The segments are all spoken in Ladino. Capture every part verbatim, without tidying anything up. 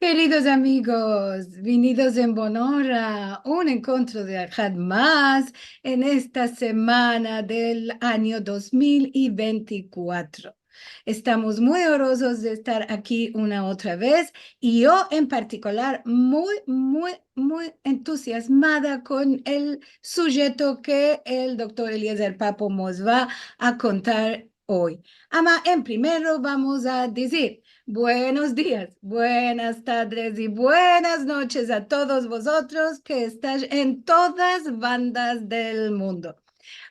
Keridos amigos, vinidos en bon ora a un enkontro de Alhad mas en esta semana del anyo dos mil i vente i kuatro. Estamos muy orozos de estar aki una otra vez i yo en partikular muy, muy, muy entuziazmada kon el sujeto ke el doktor Eliezer Papo mos va a kontar oy. Ama en primero vamos a dizir buenos dias, buenas tadres i buenas noches a todos vozotros ke estash en todas bandas del mundo.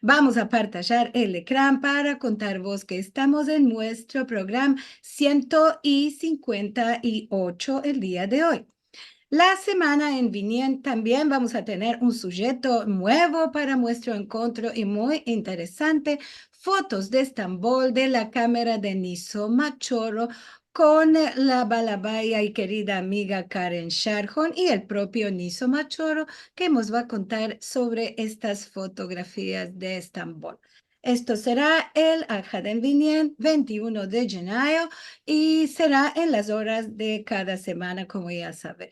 Vamos a partajar el ekran para kontarvos ke estamos en muestro programa siento i sinkuenta i ocho el dia de oy. La semana en vinien tambien vamos a tener un sujeto muevo para muestro enkontro i muy interesante, fotos de Estambol de la kamera de Niso Machoro kon la balabaya i kerida amiga Karen Sharhon i el propio Niso Machoro ke mos va a kontar sovre estas fotografias de Estambol. Esto sera el Alhad en vinien, vente i uno de jenayo, i sera en las oras de kada semana, komo ya saver.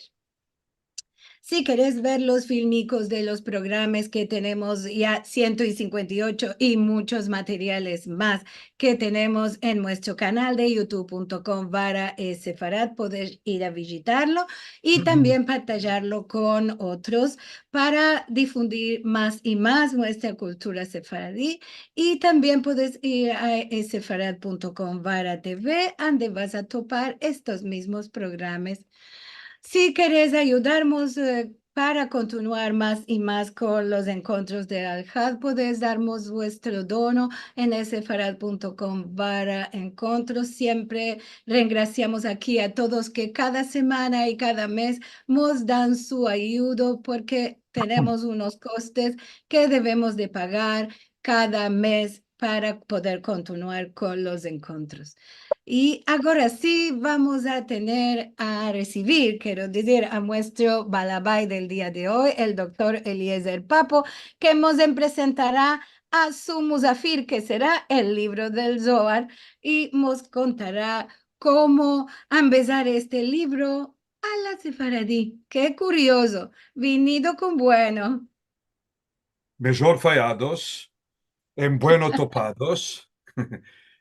Si keres ver los filmikos de los programas ke tenemos ya siento i sinkuenta i ocho i muchos materiales mas ke tenemos en muestro kanal de youtube punto com barra sefarad, podesh ir a vijitarlo i tambien partajarlo kon otros para difundir mas i mas muestra kultura sefaradi. I tambien podes ir a sefarad punto com barra T V, ande vas a topar estos mizmos programas. Si keres ayudarmos, eh, para kontinuar mas i mas kon los enkontros de Alhad, podes darmos vuestro dono en sefarad punto com barra enkontro. Siempre rengrasiamos aki a todos ke kada semana i kada mes mos dan su ayudo, porke tenemos unos kostes ke devemos de pagar kada mes para poder kontinuar kon los enkontros. I agora si vamos a tener a resivir, kero dizir, a muestro balabay del dia de oy, el doktor Eliezer Papo, ke mos presentara a su muzafir, ke sera el livro del Zohar, i mos kontara komo ambezar este livro a la sefaradi. Ke kuriozo. Vinido kon bueno. Mejor fayados, en bueno topados,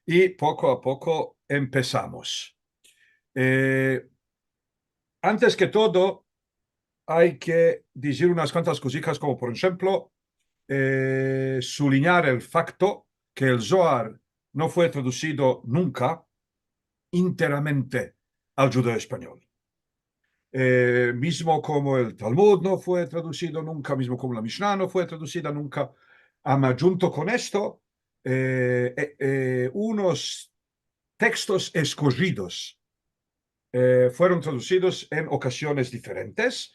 i poko a poko empesamos. Eh, antes ke todo, ay ke dizir unas kuantas kozikas, komo por enshemplo, eh, sulinyar el fakto ke el Zohar no fue tradusido nunka enteramente al djudeo-espanyol. Eh, mizmo komo el Talmud no fue tradusido nunka, mizmo komo la Mishnah no fue tradusida nunka, ama djunto kon esto, eh, eh, eh, unos tekstos eskojidos, eh, fueron tradusidos en okasiones diferentes,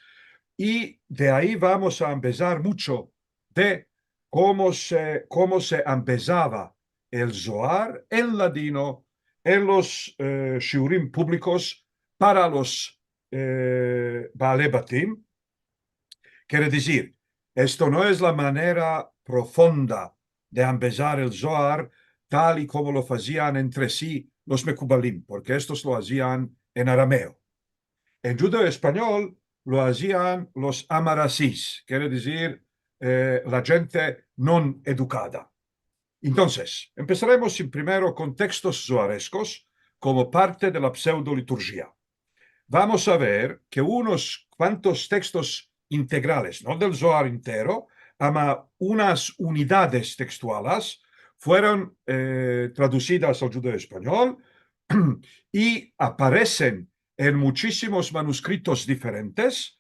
i de ayi vamos a ambezar muncho de komo se, komo se ambezava el Zohar en ladino en los, eh, shiurim publikos para los, eh, baalei batim. Kere dizir, esto no es la manera profonda de ambezar el Zohar tal i komo lo fazian entre si los mekubalim, porke estos lo azian en arameo. En djudeo-espanyol lo azian los amarasis, kere dizir, eh, la djente non edukada. Entonses, empesaremos en primero kon tekstos zohareskos komo parte de la pseudoliturjia. Vamos a ver ke unos kuantos tekstos integrales, no del Zohar entero, ama unas unidades tekstualas, fueron, eh, tradusidas al djudeo-espanyol i aparesen en muchisimos manuskritos diferentes,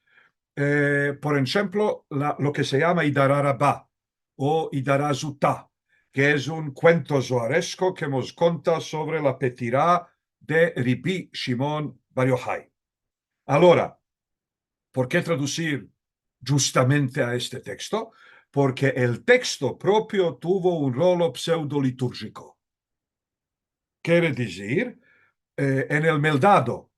eh, por enshemplo, la, lo ke se yama Idara Raba o Idara Zuta, ke es un kuento zoharesko ke mos konta sovre la petira de Rabi Shimon bar Yohai. Agora, por ke tradusir djustamente a este teksto? Porke el teksto propio tuvo un rolo pseudoliturjiko. Kere dizir, eh, en el Meldado,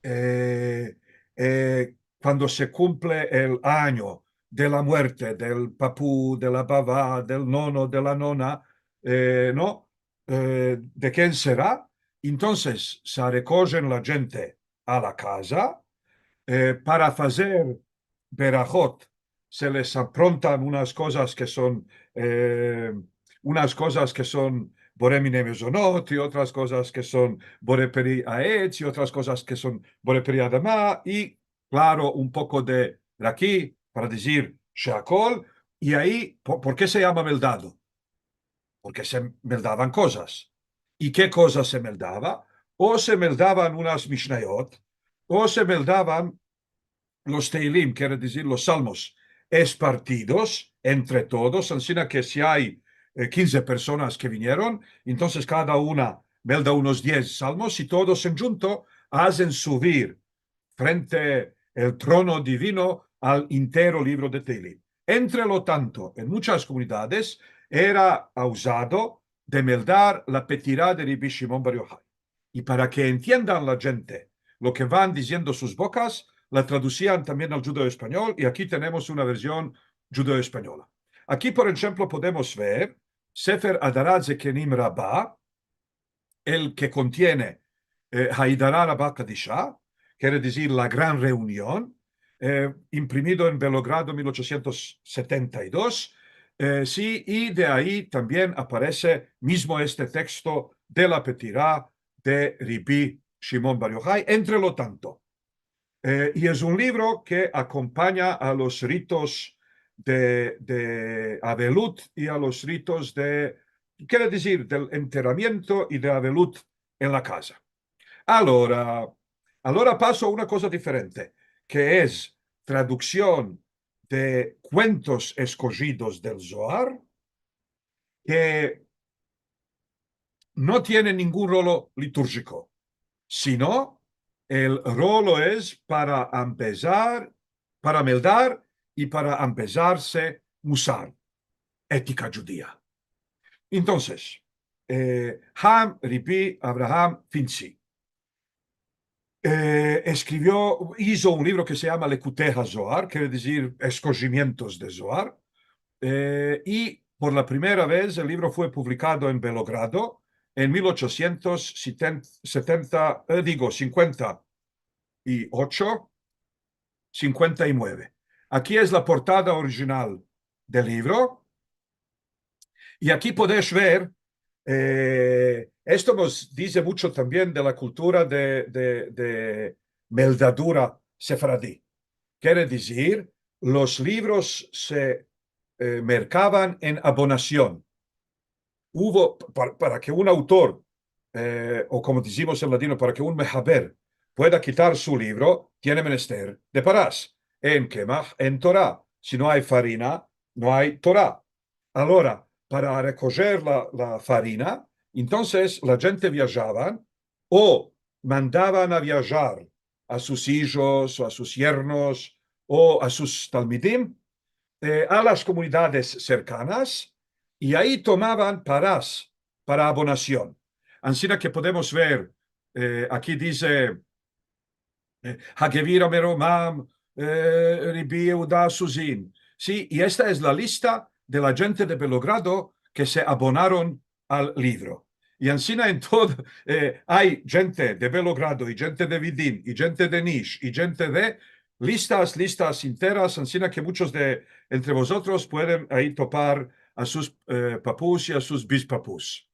eh, eh, kuando se kumple el anyo de la muerte del papu, de la bava, del nono, de la nona, eh, no? Eh, de ken sera? Entonses, se rekojen la djente a la kaza, e, para fazer berahot, se les aprontan unas kozas ke son, e, unas kozas ke son bore mine mezonot, i otras kozas ke son bore peri aetz, i otras kozas ke son bore peri adama, i, klaro, un poko de raki, para dizir sheakol, i ayi, po-, por ke se yama meldado? Porke se meldavan kozas. I ke kozas se meldava? O se meldavan unas mishnayot, o se meldavan los teilim, kere dizir los salmos, espartidos entre todos, ansina ke si ay, e, kinze personas ke vinieron, entonses kada una melda unos diez salmos, i todos en djunto azen suvir frente el trono divino al intero livro de Teilim. Entre lo tanto, en muchas komunidades era uzado de meldar la petira de Ribi Shimon bar Yohai. I para ke entiendan la djente lo ke van diziendo sus bokas, la tradusian tambien al djudeo-espanyol, i aki tenemos una verzion djudeo-espanyola. Aki, por enshemplo, podemos ver Sefer Adarat Zekenim Raba, el ke kontiene, e, Haidara Raba Kadisha, kere dizir la gran reunion, e, imprimido en Belogrado, mil ochosientos setenta i dos, e, si, i de ayi tambien aparese mizmo este teksto de la petira de Ribi Shimon bar Yohai, entre lo tanto. E, i es un livro ke akompanya a los ritos de, de avelut i a los ritos de, kere dizir, del enteramiento i de avelut en la kaza. Alora, alora paso a una koza diferente, ke es traduksion de kuentos eskojidos del Zohar, ke no tiene ningun rolo liturjiko, sino el rolo es para ambezar, para meldar i para ambezarse musar, etika djudia. Entonses, e, Ham Ribi Avraham Fintzi, e, eskrivio, izo un livro ke se yama Lekutei HaZohar, kere dizir Eskojimientos de Zohar, e, i por la primera vez el livro fue publikado en Belogrado en mil ochosientos setenta, e, digo, sinkuenta i ocho, sinkuenta i mueve. Aki es la portada orijinal del livro, i aki podesh ver, e, esto mos dize mucho tambien de la kultura de, de, de meldadura sefaradi. Kere dizir, los livros se, e, merkavan en abonasion. Uvo, pa-, para ke un autor, e, o komo dizimos en ladino, para ke un mehaber pueda kitar su livro, tiene menester de paras. En kemah, en Tora. Si no ay farina, no ay Tora. Alora, para rekojer la, la farina, entonses la djente viajavan o mandavan a viajar a sus ijos o a sus yernos o a sus talmidim, e, a las komunidades serkanas, i ayi tomavan paras para abonasion. Ansina ke podemos ver, e, aki dize, e, Hagevir Ameromam, e, Ribi Yehuda Suzin. Si, i esta es la lista de la djente de Belogrado ke se abonaron al livro. I ansina en todo, e, ay djente de Belogrado, i djente de Vidin, i djente de Niš, i djente de, listas, listas enteras, ansina ke muchos de entre vozotros pueden ayi topar a sus, e, papus i a sus bispapus.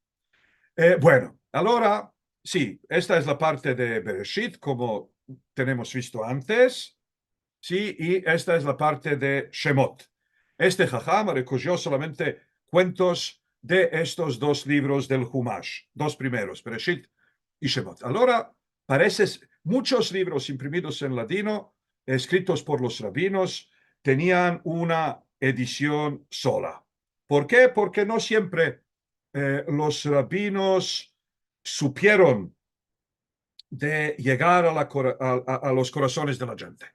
E, bueno, alora, si, esta es la parte de Bereshit, komo tenemos visto antes. Si, i esta es la parte de Shemot. Este haham rekojo solamente kuentos de estos dos livros del Humash, dos primeros, Bereshit i Shemot. Alora, parese, muchos livros imprimidos en ladino, eskritos por los rabinos, tenian una edision sola. Por ke? Porke no siempre, e, los rabinos supieron de yegar a la kora-, a, a, a los korasones de la djente.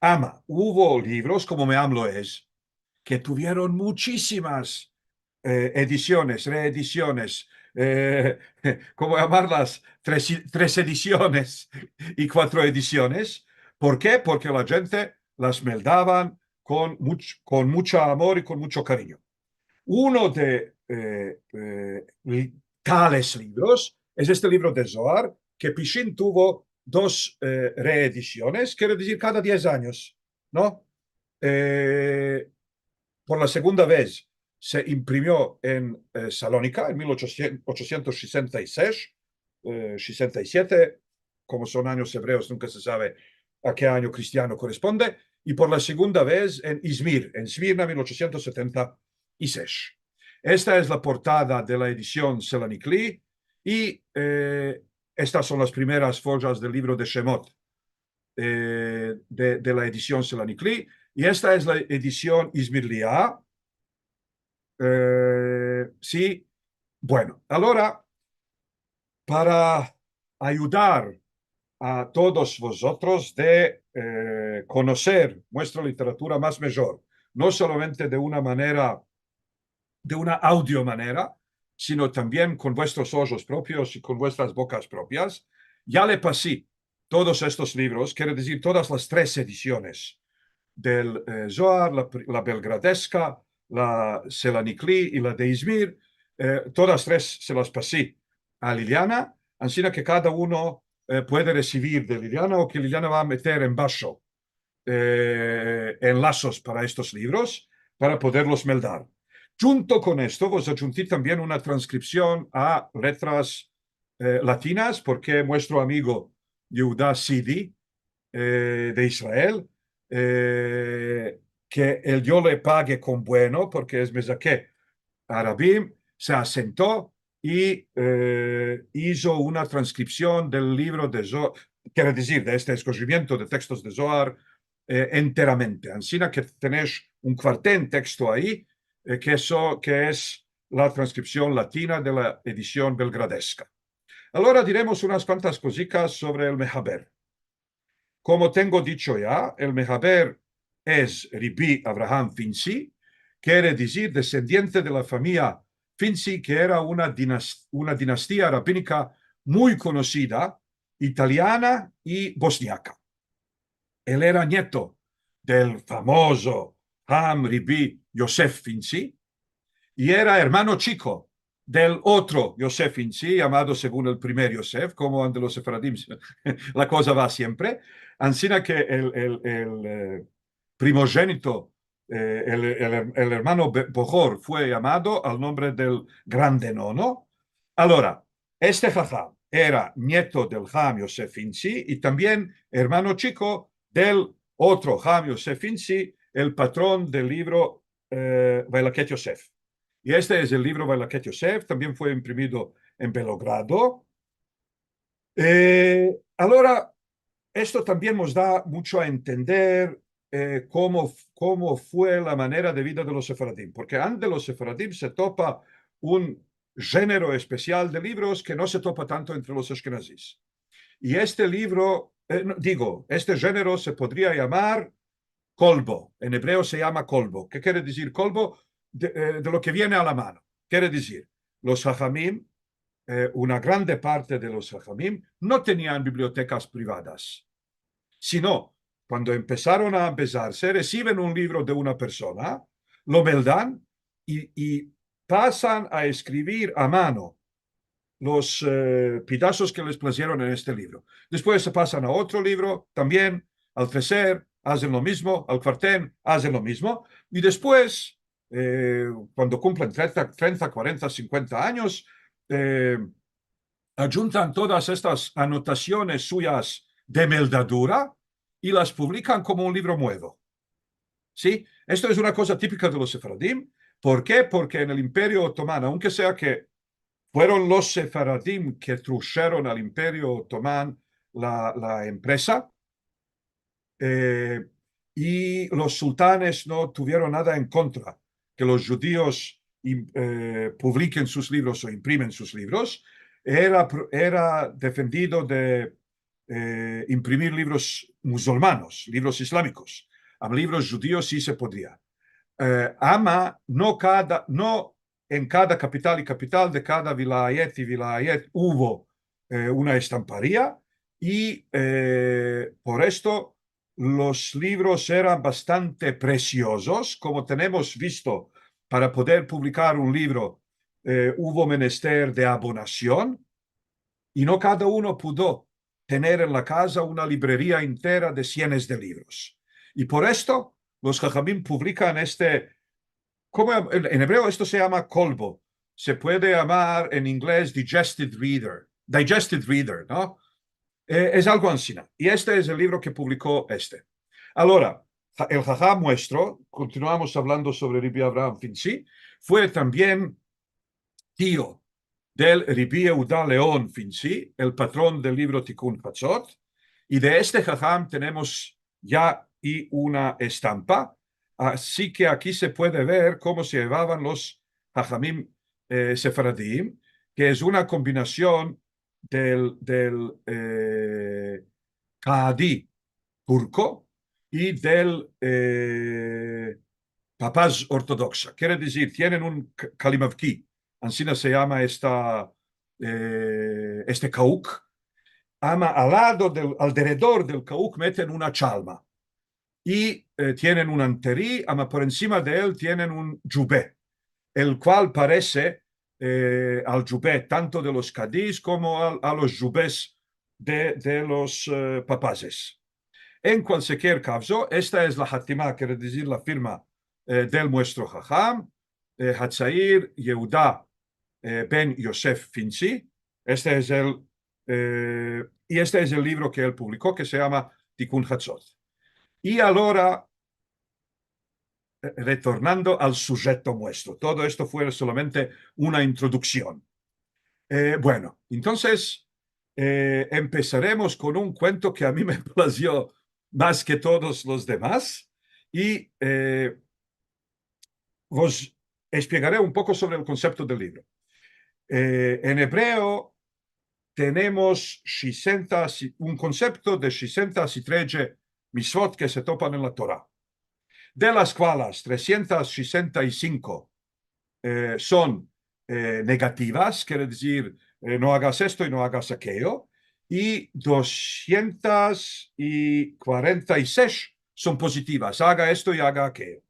Ama, uvo livros, komo Meam Loez, ke tuvieron muchisimas, e, edisiones, reedisiones, e, komo yamarlas, tres, tres edisiones i kuatro edisiones. Por ke? Porke la djente las meldavan kon much-, kon mucha amor i kon mucho karinyo. Uno de, e, e, li-, tales livros es este livro de Zohar ke Pishin tuvo dos, e, reedisiones, kere dizir kada diez anyos, no? E, por la segunda vez se imprimio en, e, Salonika en mil ochosientos, ochosientos sesenta i sesh, e, sesenta i siete, komo son anyos evreos, nunka se save a ke anyo kristiano koresponde, i por la segunda vez en Izmir, en Smirna, mil ochosientos setenta i sesh. Esta es la portada de la edision Selanikli, i, e, estas son las primeras fojas del livro de Shemot, e, de, de la edision Selanikli, i esta es la edision Izmirlia. E, si, bueno, alora, para ayudar a todos vozotros de, e, konoser muestra literatura mas mijor, no solamente de una manera, de una audio manera, sino tambien kon vuestros ojos propios i kon vuestras bokas propias, ya le pasi todos estos livros, kere dizir todas las tres edisiones del, e, Zohar, la pri-, la belgradeska, la Selanikli i la de Izmir, e, todas tres se las pasi a Liliana, ansina ke kada uno, e, puede resivir de Liliana o ke Liliana va a meter en basho, e, enlasos para estos livros, para poderlos meldar. Djunto kon esto, vos adjunti tambien una transkripsion a letras, e, latinas, porke muestro amigo Yehuda Sidi, e, de Israel, e, ke el Dio le page kon bueno, porke es mezake arabim, se asento i, e, izo una transkripsion del livro de Zo-, kere dizir, de este eskozimiento de tekstos de Zohar, e, enteramente. Ansina ke tenesh un kvarten teksto ayi, e, ke so-, ke es la transkripsion latina de la edision belgradeska. Alora diremos unas kuantas kozikas sovre el mehaber. Komo tengo dicho ya, el mehaber es Ribi Avraham Finzi, kere dizir desendiente de la famiya Finzi, ke era una dinas-, una dinastia rabinika muy konosida, italiana i bosniaka. El era nieto del famozo Ham Ribi Yosef Finzi, i era ermano chiko del otro Yosef Finzi, yamado segun el primer Yosef, komo ande los sefaradim la koza va siempre. Ansina ke el, el, el, e, primojenito, e, el, el, el ermano be-, bohor fue yamado al nombre del grande nono. Alora, este haham era nieto del Ham Yosef Finzi i tambien ermano chiko del otro Ham Yosef Finzi, el patron del livro, e, Vailaket Yosef. I este es el livro Vailaket Yosef, tambien fue imprimido en Belogrado. E, alora, esto tambien mos da muncho a entender, e, komo, komo fue la manera de vida de los sefaradim, porke ande los sefaradim se topa un jenero espesial de livros ke no se topa tanto entre los ashkenazis. I este livro, e, no, digo, este jenero se podria yamar kolbo. En ebreo se yama kolbo. Ke kere dizir kolbo? De, e, de lo ke viene a la mano. Kere dizir, los hahamim, e, una grande parte de los hahamim no tenian bibliotekas privadas, sino kuando empesaron a ambezarse, resiven un livro de una persona, lo meldan i, i pasan a eskrivir a mano los, e, pedazos ke les plazieron en este livro. Despues se pasan a otro livro, tambien, al treser, azen lo mizmo, al kvarten, azen lo mizmo, i despues, e, kuando kumplen trenta, trenta, kuarenta, sinkuenta anyos, e, adjuntan todas estas anotasiones suyas de meldadura i las publikan komo un livro muevo. Si? Esto es una koza tipika de los sefaradim. Por ke? Porke en el Imperio Otomano, aunke sea ke fueron los sefaradim ke trusheron al Imperio Otomano la, la empresa, e, i los sultanes no tuvieron nada en kontra ke los djudios im-, e, publiken sus livros o imprimen sus livros, era pro-, era defendido de, e, imprimir livros muzulmanos, livros islamikos. A livros djudios si se podria. E, ama no kada, no en kada kapital i kapital de kada vilayet i vilayet uvo, e, una estamparia i, e, por esto los livros eran bastante presiozos. Komo tenemos visto, para poder publikar un livro, e, uvo menester de abonasion i no kada uno pudo tener en la kaza una libreria entera de sienes de livros. I por esto, los hahamim publikan este, komo en, en ebreo esto se yama kolbo, se puede yamar en inglez digested reader, digested reader, no? Eh, es algo ansina. I este es el livro ke publiko este. Agora, ha-, el haham muestro, kontinuamos avlando sovre Rabi Avraham Finzi, fue tambien tio del Rabi Yehuda Leon Finzi, el patron del livro Tikun Hatzot, i de este haham tenemos ya i una estampa, ansi ke aki se puede ver komo se yavavan los hahamim, eh, sefaradim, ke es una kombinasion del, del, eh, kadi turko i del, eh, papaz ortodoksa. Kere dizir, tienen un k-, kalimavki, ansina se yama esta, eh, este kauk. Ama al lado del, alderedor del kauk meten una chalma. I, eh, tienen un anteri, ama por ensima de el tienen un djube, el kual parese, eh, al djube tanto de los kadis komo al, a los djubes de, de los, eh, papazes. En kualkier kavzo, esta es la hatima, kere dizir la firma, eh, del muestro haham, eh, Hatzair Yehuda, eh, ben Yosef Finzi. Este es el, eh, i este es el livro ke el publiko, ke se yama Tikun Hatzot. I agora, eh, retornando al sujeto muestro. Todo esto fue solamente una introduksion. Eh, bueno, entonses, eh, empesaremos kon un kuento ke a mi me plazio mas ke todos los demas i, eh, vos esplegare un poko sovre el konsepto del livro. Eh, en ebreo tenemos sesenta, un konsepto de sesenta i tres mitzvot ke se topan en la Tora, de las kualas tresientas sesenta i sinko, eh, son, eh, negativas, kere dizir, eh, no agas esto i no agas akeyo, i dosientas i kuarenta i sesh son pozitivas, aga esto i aga akeyo.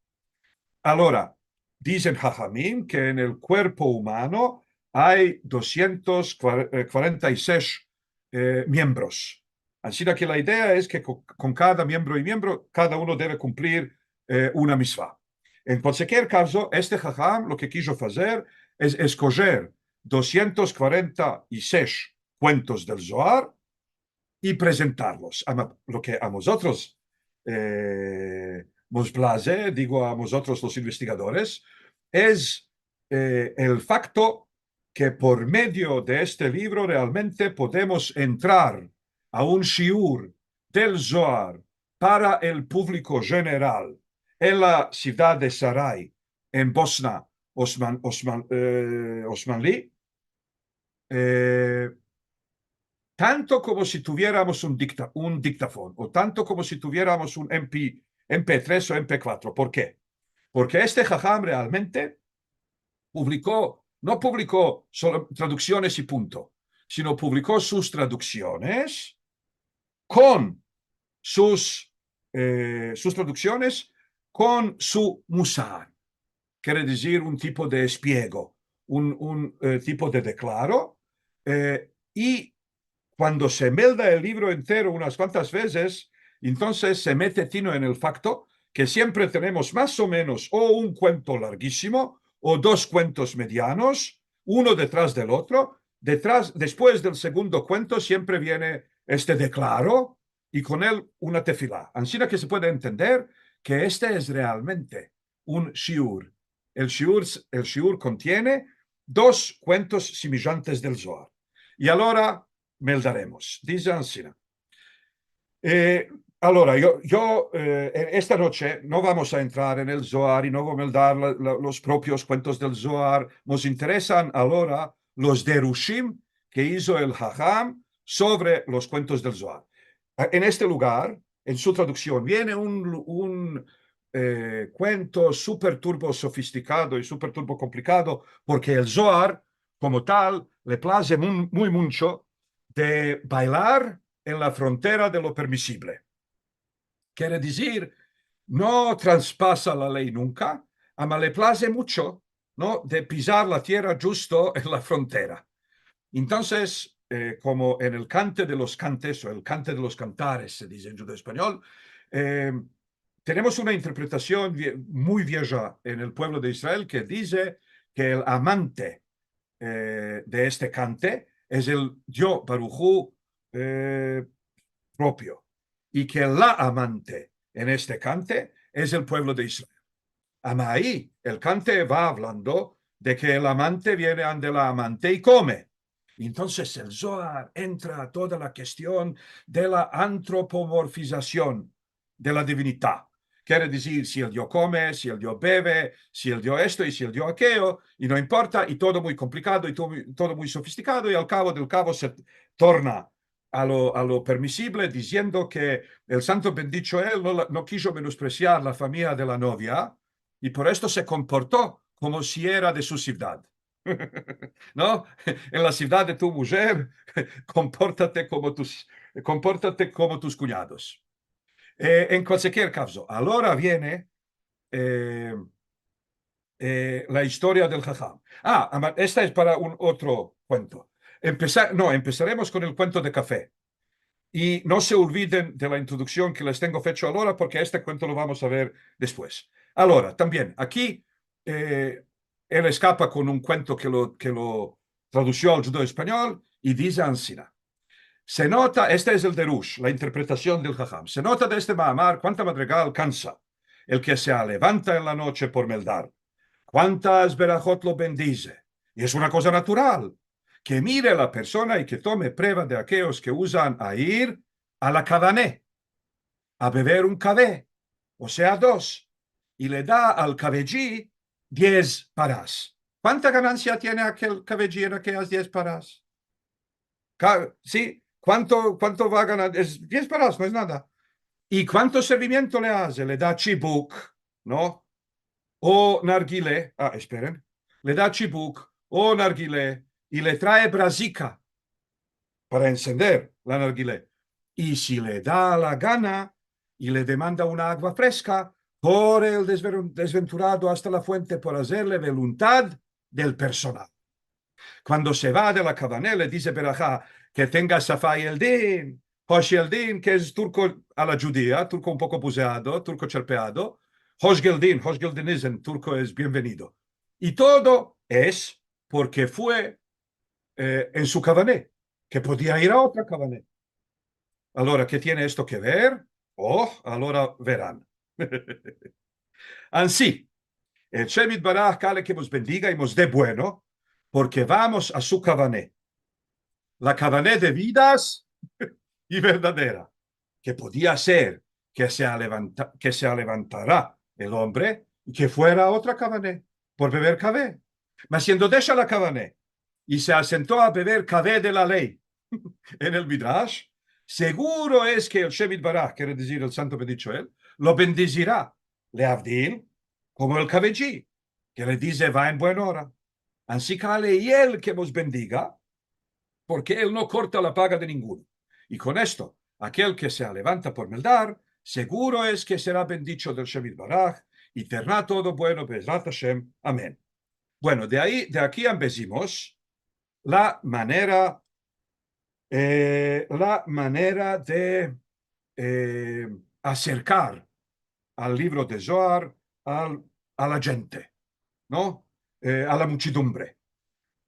Agora, dizen hahamim ke en el kuerpo umano ay dosientos kuarenta i sesh, eh, miembros. Ansina ke la idea es ke ko-, kon kada miembro i miembro, kada uno deve kumplir, eh, una mitzva. En kualkier kavzo, este haham lo ke kijo fazer es eskojer dosientos kuarenta i sesh kuentos del Zohar i prezentarlos. Ama lo ke a mozotros, eh, mos plaze, digo a mozotros los investigadores, es, eh, el fakto ke por medio de este livro realmente podemos entrar a un shiur del Zohar para el publiko jeneral en la sivdad de Sarai, en Bosna, Osman-, Osman-, eh, Osmanli, eh, tanto komo si tuvieramos un dikta-, un diktafon, o tanto komo si tuvieramos un M P, M P tres o M P kuatro. Por ke? Porke este haham realmente publiko, no publiko solo traduksiones i punto, sino publiko sus traduksiones kon sus, eh, sus traduksiones kon su musar, kere dizir un tipo de espiego, un, un, eh, tipo de deklaro, eh, i kuando se melda el livro entero unas kuantas vezes, entonses se mete tino en el fakto ke siempre tenemos mas o menos o un kuento largisimo o dos kuentos medianos, uno detras del otro, detras, despues del segundo kuento siempre viene este deklaro i kon el una tefila. Ansina ke se puede entender ke este es realmente un shiur. El shiur, el shiur kontiene dos kuentos simijantes del Zohar. I agora meldaremos. Dize ansina. Eh, agora, yo, yo, eh, en esta noche no vamos a entrar en el Zohar i no vamos a meldar la, la, los propios kuentos del Zohar. Mos interesan agora los derushim ke izo el haham sovre los kuentos del Zohar. En este lugar, en su traduksion, viene un, un, eh, kuento super turbo sofistikado i super turbo komplikado, porke el Zohar, komo tal, le plaze mu-, muy muncho de bailar en la frontera de lo permisible. Kere dizir, no traspasa la ley nunka, ama le plaze muncho, no, de pizar la tierra djusto en la frontera. Entonses, eh, komo en el Kante de los Kantes, o el Kante de los Kantares, se dize en djudeo-espanyol, eh, tenemos una interpretasion vie-, muy vieja en el puevlo de Israel ke dize ke el amante, eh, de este kante es el Dio Baruj Hu, eh, propio, i ke la amante en este kante es el puevlo de Israel. Ama ayi, el kante va avlando de ke el amante viene ande la amante i kome. Entonses el Zohar entra a toda la kestion de la antropomorfizasion de la divinidad. Kere dizir, si el Dio kome, si el Dio beve, si el Dio esto i si el Dio akeyo, i no importa, i todo muy komplikado, i to-, todo muy sofistikado, i al kavo del kavo se torna a lo, a lo permisible, diziendo ke el santo bendicho el no la, no kijo menospresiar la famiya de la novia, i por esto se komporto komo si era de su sivdad. No? En la sivdad de tu mujer, komportate komo tus, komportate komo tus kunyados. Eh, en kualkier kavzo, alora viene, eh, eh, la istoria del haham. A, ama-, esta es para un otro kuento. Empesa-, no, empesaremos kon el kuento de kafe. I no se olviden de la introduksion ke les tengo fecho alora, porke este kuento lo vamos a ver despues. Alora, tambien, aki, eh, el eskapa kon un kuento ke lo, ke lo tradusio al djudeo-espanyol i dize ansina. Se nota, este es el derush, la interpretasion del haham. Se nota de este maamar kuanta madrigal alkansa el ke se alevanta en la noche por meldar, kuantas berahot lo bendize. I es una koza natural, ke mire la persona i ke tome preva de akeyos ke uzan a ir a la kavane, a bever un kave, o sea, dos, i le da al kavedji diez paras. Kuanta ganansia tiene akel kavedji en akeyas diez paras? Ka-, si, kuanto, kuanto va a ganar? Es diez paras, no es nada. I kuanto servimiento le aze? Le da chibuk, no? O nargile, a, esperen, le da chibuk o nargile i le trae brazika para ensender la nargile. I si le da la gana i le demanda una agua freska, kore el desver-, desventurado asta la fuente por azerle veluntad del personal. Kuando se va de la kavane, le dize beraha, ke tenga safa yeldin, hosh yeldin, ke es turko a la djudia, turko un poko buzeado, turko cherpeado, hosh geldin, hosh geldin es en turko es bienvenido. I todo es porke fue, eh, en su kavane, ke podia ir a otra kavane. Alora, ke tiene esto ke ver? Oh, alora veran. Ansi, el Shem Yitbarach kale ke mos bendiga i mos de bueno, porke vamos a su kavane. La kavane de vidas i verdadera, ke podia ser ke se alevanta-, ke se alevantara el ombre i ke fuera a otra kavane por bever kave. Mas siendo desha la kavane i se asento a bever kave de la ley en el Midrash, seguro es ke el Shem Yitbarach, kere dizir el santo bendicho el, lo bendizira, leavdil, komo el kavedji, ke le dize va en buena ora. Ansi kale i el ke mos bendiga, porke el no korta la paga de ninguno. I kon esto, akel ke se alevanta por meldar, seguro es ke sera bendicho del Shem Yitbarach, i tendra todo bueno, Bezrat Hashem. Amen. Bueno, de ayi, de aki ambezimos la manera, eh, la manera de, eh, aserkar al livro de Zohar al, a la djente, no? Eh, a la muchidumbre.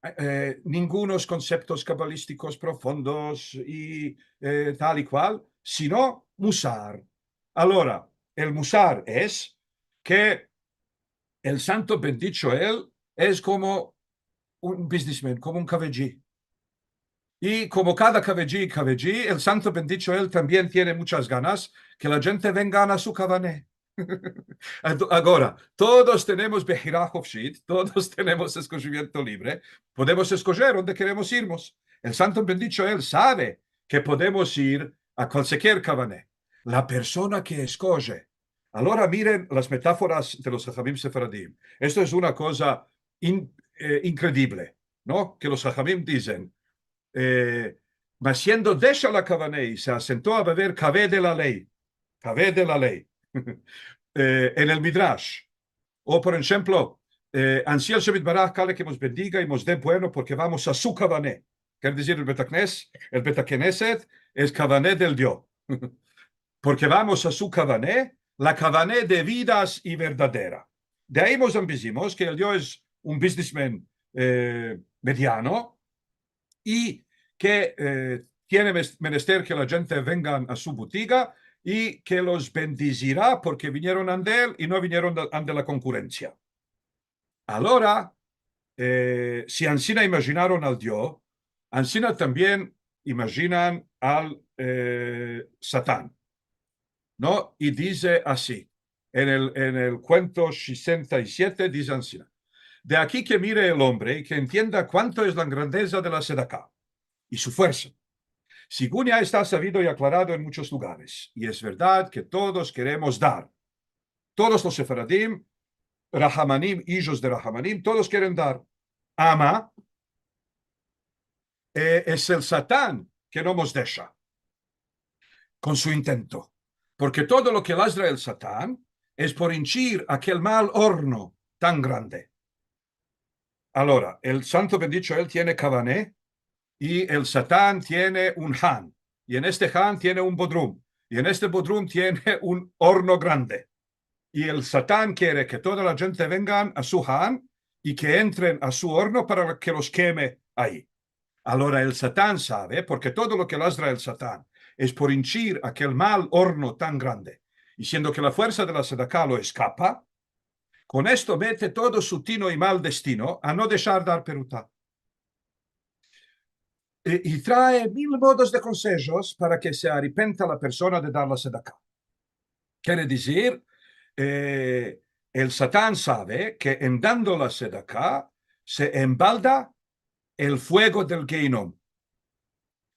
Eh, eh, ningunos konseptos kabalístikos profundos i, eh, tal i kual, sino musar. Alora, el musar es ke el santo bendicho el es komo un businessman, komo un kavedji. I komo kada kavedji i kavedji, el santo bendicho el tambien tiene muchas ganas ke la djente venga a su kavane. Ento-, agora, todos tenemos behira hofshit, todos tenemos eskoshimiento libre, podemos eskojer onde keremos irmos. El santo bendicho el save ke podemos ir a kualkier kavane. La persona ke eskoje. Alora miren las metaforas de los hahamim sefaradim. Esto es una koza in-, eh, inkredivle, no? Ke los hahamim dizen, eh, mas siendo desha la kavane i se asento a bever kave de la ley, kave de la ley, eh, en el Midrash. O, por enshemplo, eh, ansi el Shem Yitbarach kale ke mos bendiga i mos de bueno porke vamos a su kavane. Kere dizir el Betaknes-, el Betakeneset es kavane del Dio. Porke vamos a su kavane, la kavane de vidas i verdadera. De ayi mos ambizimos ke el Dio es un biznismen, eh, mediano i ke, eh, tiene mes-, menester ke la djente vengan a su butiga i ke los bendizira porke vinieron ande el i no vinieron da-, ande la konkurensia. Alora, eh, si ansina imajinaron al Dio, ansina tambien imajinan al, eh, Satan, no? I dize ansi, en el, en el kuento sesenta i siete, dize ansina: De aki ke mire el ombre i ke entienda kuanto es la grandeza de la sedaka i su fuersa, segun ya esta savido i aklarado en munchos lugares, i es verdad ke todos keremos dar. Todos los sefaradim, rahamanim, ijos de rahamanim, todos keren dar. Ama, eh, es el Satan ke no mos desha kon su intento. Porke todo lo ke ladra el Satan es por inchir akel mal orno tan grande. Alora, el santo bendicho el tiene kavane, i el Satan tiene un han, i en este han tiene un bodrum, i en este bodrum tiene un orno grande. I el Satan kere ke toda la djente vengan a su han i ke entren a su orno para ke los keme ayi. Alora el Satan save, porke todo lo ke ladra el Satan es por inchir akel mal orno tan grande, i siendo ke la fuersa de la sedaka lo eskapa, kon esto mete todo su tino i mal destino a no deshar dar peruta. E, i trae mil modos de konsejos para ke se aripenta la persona de dar la sedaka. Kere dizir, eh, el Satan save ke en dando la sedaka se embalda el fuego del Geinom.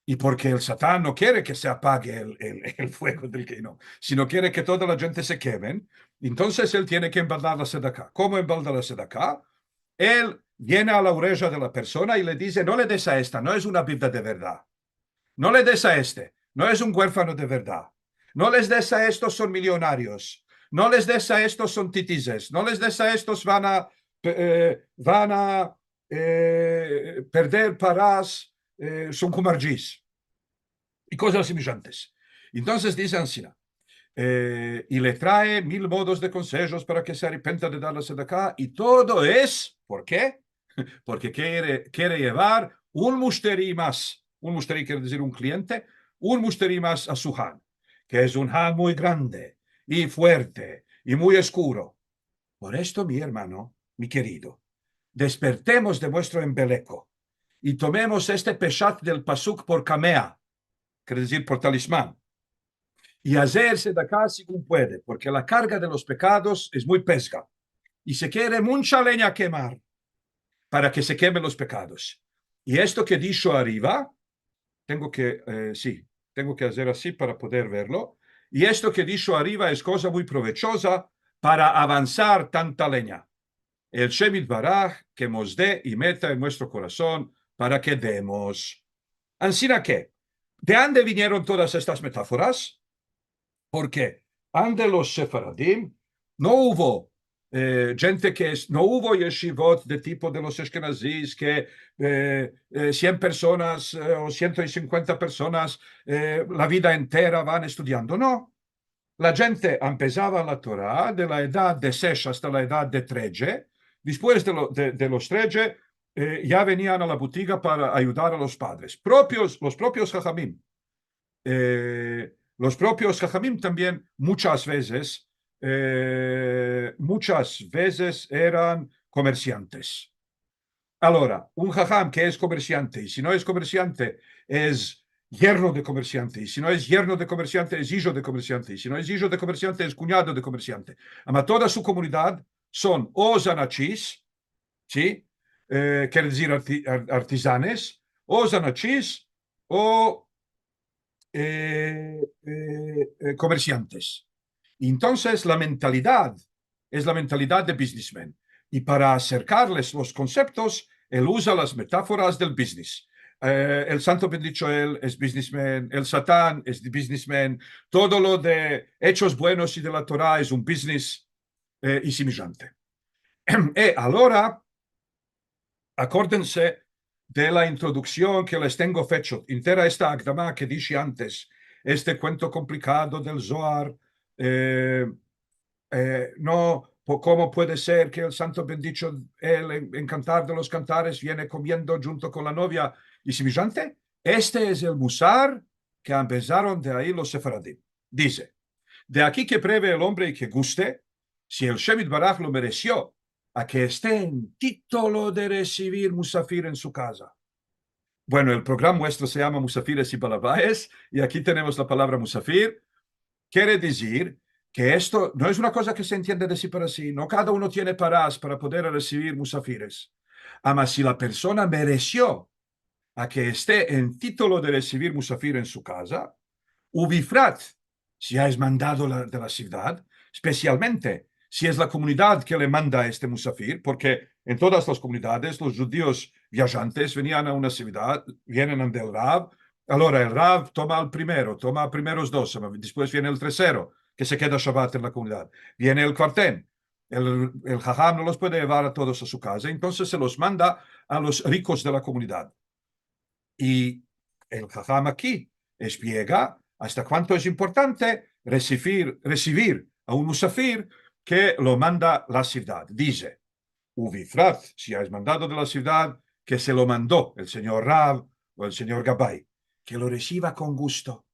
I porke el Satan no kere ke se apage el, el, el fuego del Geinom, sino kere ke toda la djente se kemen, entonses el tiene ke embaldar la sedaka. Komo embalda la sedaka? El yena la oreja de la persona i le dize: "No le des a esta, no es una bivda de verdad. No le des a este, no es un guerfano de verdad. No les des a estos, son milionarios. No les des a estos, son titizes. No les des a estos, van a, eh, van a, eh, perder paras, eh, son kumarjis", i kozas simijantes. Entonses dize ansina, eh, i le trae mil modos de konsejos para ke se aripenta de dar la sedaka, i todo es, por ke? Porke kere, kere yevar un mushteri mas. Un mushteri kere dizir un kliente, un mushteri mas a su han, ke es un han muy grande i fuerte i muy eskuro. Por esto, mi ermano, mi kerido, despertemos de muestro embeleko i tomemos este peshat del pasuk por kamea, kere dizir por talisman, i azer sedaka segun puede, porke la karga de los pekados es muy pezga, i se kere muncha lenya kemar para ke se kemen los pekados. I esto ke disho ariva, tengo ke, eh, si, tengo ke azer ansi para poder verlo, i esto ke disho ariva es koza muy provechoza para avansar tanta lenya. El Shem Yitbaraj ke mos de i meta en muestro korason para ke demos. Ansina ke, de ande vinieron todas estas metaforas? Porke ande los sefaradim no uvo, eh, djente ke es, no uvo yeshivot de tipo de los ashkenazis ke, eh, eh, sien personas, eh, o siento i sinkuenta personas, eh, la vida entera van estudiando. No. La djente empesava la Tora de la edad de sesh asta la edad de tredje. Despues de lo, de, de los tredje, eh, ya venian a la butiga para ayudar a los padres. Propios, los propios hahamim. Eh, los propios hahamim tambien munchas vezes, eh, munchas vezes eran komersiantes. Alora, un haham ke es komersiante, i si no es komersiante, es yerno de komersiante, i si no es yerno de komersiante, es ijo de komersiante, i si no es ijo de komersiante, es kunyado de komersiante. Ama toda su komunidad son o zanatshis, si? Eh, kere dizir arti-, ar-, artizanes, o zanatshis, o, eh, eh, eh, komersiantes. I entonses la mentalidad es la mentalidad de biznismen. I para aserkarles los konseptos, el uza las metaforas del biznis. Eh, el santo bendicho el es biznismen, el Satan es biznismen, todo lo de echos buenos i de la Tora es un biznis, eh, i simijante. E alora, akordense, de la introduksion ke les tengo fecho, intera esta akdama ke dishe antes, este kuento komplikado del Zohar, eh, eh, no, po-, komo puede ser ke el santo bendicho, el en-, en Kantar de los Kantares viene komiendo djunto kon la novia i semejante? Este es el musar ke empesaron de ahi los sefaradim. Dize, de aki ke preve el ombre i ke guste, si el Shem Yitbaraj lo meresio, a ke este en titolo de resivir musafir en su kaza. Bueno, el programa muestro se yama Musafires i Balabayes, i aki tenemos la palavra musafir. Kere dizir ke esto no es una koza ke se entiende de si para si, no kada uno tiene paras para poder resivir musafires. Ama si la persona meresio a ke este en titolo de resivir musafir en su kaza, ubifrat, si es mandado la, de la sivdad, espesialmente si es la komunidad ke le manda a este musafir, porke en todas las komunidades los djudios viajantes venian a una sivdad, vienen ande el rav, alora el rav toma el primero, toma primeros dos, despues viene el tersero, ke se keda Shabat en la komunidad, viene el kuarten, el, el haham no los puede yevar a todos a su kaza, entonses se los manda a los rikos de la komunidad. I el haham aki espiega asta kuanto es importante resivir, resivir a un musafir ke lo manda la sivdad. Dize, ubifrat, si es mandado de la sivdad, ke se lo mando el senyor rav o el senyor gabay, ke lo resiva kon gusto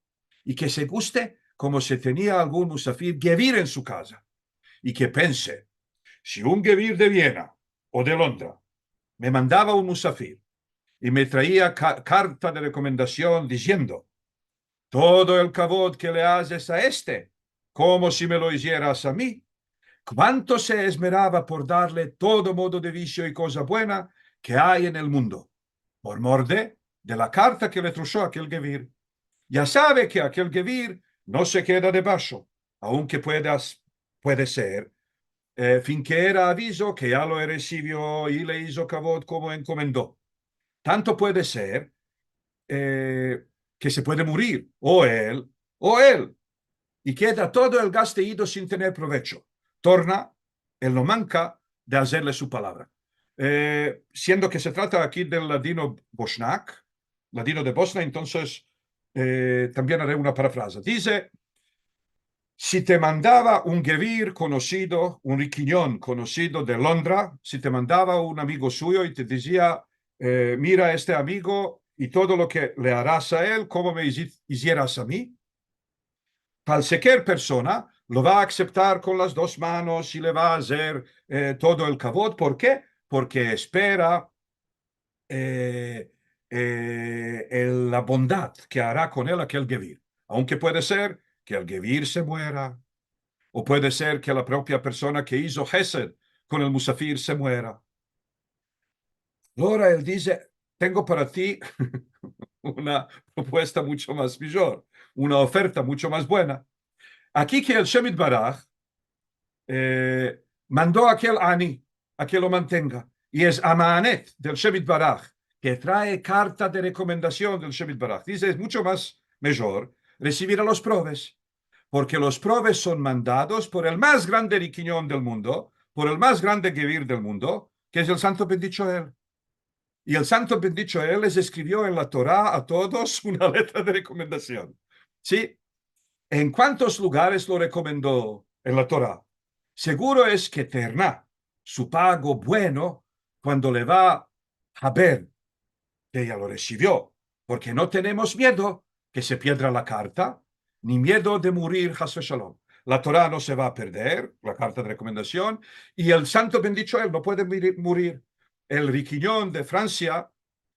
i ke se guste komo si tenia algun musafir gevir en su kaza i ke pense, si un gevir de Viena o de Londra me mandava un musafir i me traia ka-, karta de rekomendasion diziendo, todo el kavod ke le azes a este, komo si me lo izieras a mi, kuanto se esmerava por darle todo modo de visio i koza buena ke ay en el mundo, por mor de, de la karta ke le trusho akel gevir. Ya save ke akel gevir no se keda debasho, aunke puedas-, puede ser, eh, fin ke era avizo ke ya lo resivio i le izo kavod komo enkomendo. Tanto puede ser, eh, ke se puede murir, o el, o el, i keda todo el gasto ido sin tener provecho. Torna, el no manka de azerle su palavra. Eh, siendo ke se trata aki del ladino boshnak, ladino de Bosnia, entonses, eh, tambien are una parafraza. Dize, si te mandava un gevir konosido, un rikinyon konosido de Londra, si te mandava un amigo suyo i te dizia, eh, mira este amigo i todo lo ke le aras a el, komo me izi-, izieras a mi, kualsier persona lo va a akseptar kon las dos manos i le va a azer, eh, todo el kavod. Por ke? Porke espera, eh, eh, el, la bondad ke ara kon el akel gevir. Aunke puede ser ke el gevir se muera, o puede ser ke la propia persona ke izo hesed kon el musafir se muera. Alora el dize, tengo para ti una propuesta muncho mas mijor, una oferta muncho mas buena. Aki ke el Shem Yitbaraj, eh, mando akel ani a ke lo mantenga, i es amanet del Shem Yitbaraj, ke trae karta de rekomendasion del Shem Yitbaraj. Dize, es muncho mas mijor resivir a los proves, porke los proves son mandados por el mas grande rikinyon del mundo, por el mas grande gevir del mundo, ke es el santo bendicho el. I el santo bendicho el les eskrivio en la Tora a todos una letra de rekomendasion. Si, en kuantos lugares lo rekomendo en la Tora? Seguro es ke terna su pago bueno kuando le va a ver ke ya lo resivio, porke no tenemos miedo ke se piedra la karta, ni miedo de murir, has ve shalom. La Tora no se va a perder, la karta de rekomendasion, i el santo bendicho el no puede miri-, murir. El rikinyon de Fransia,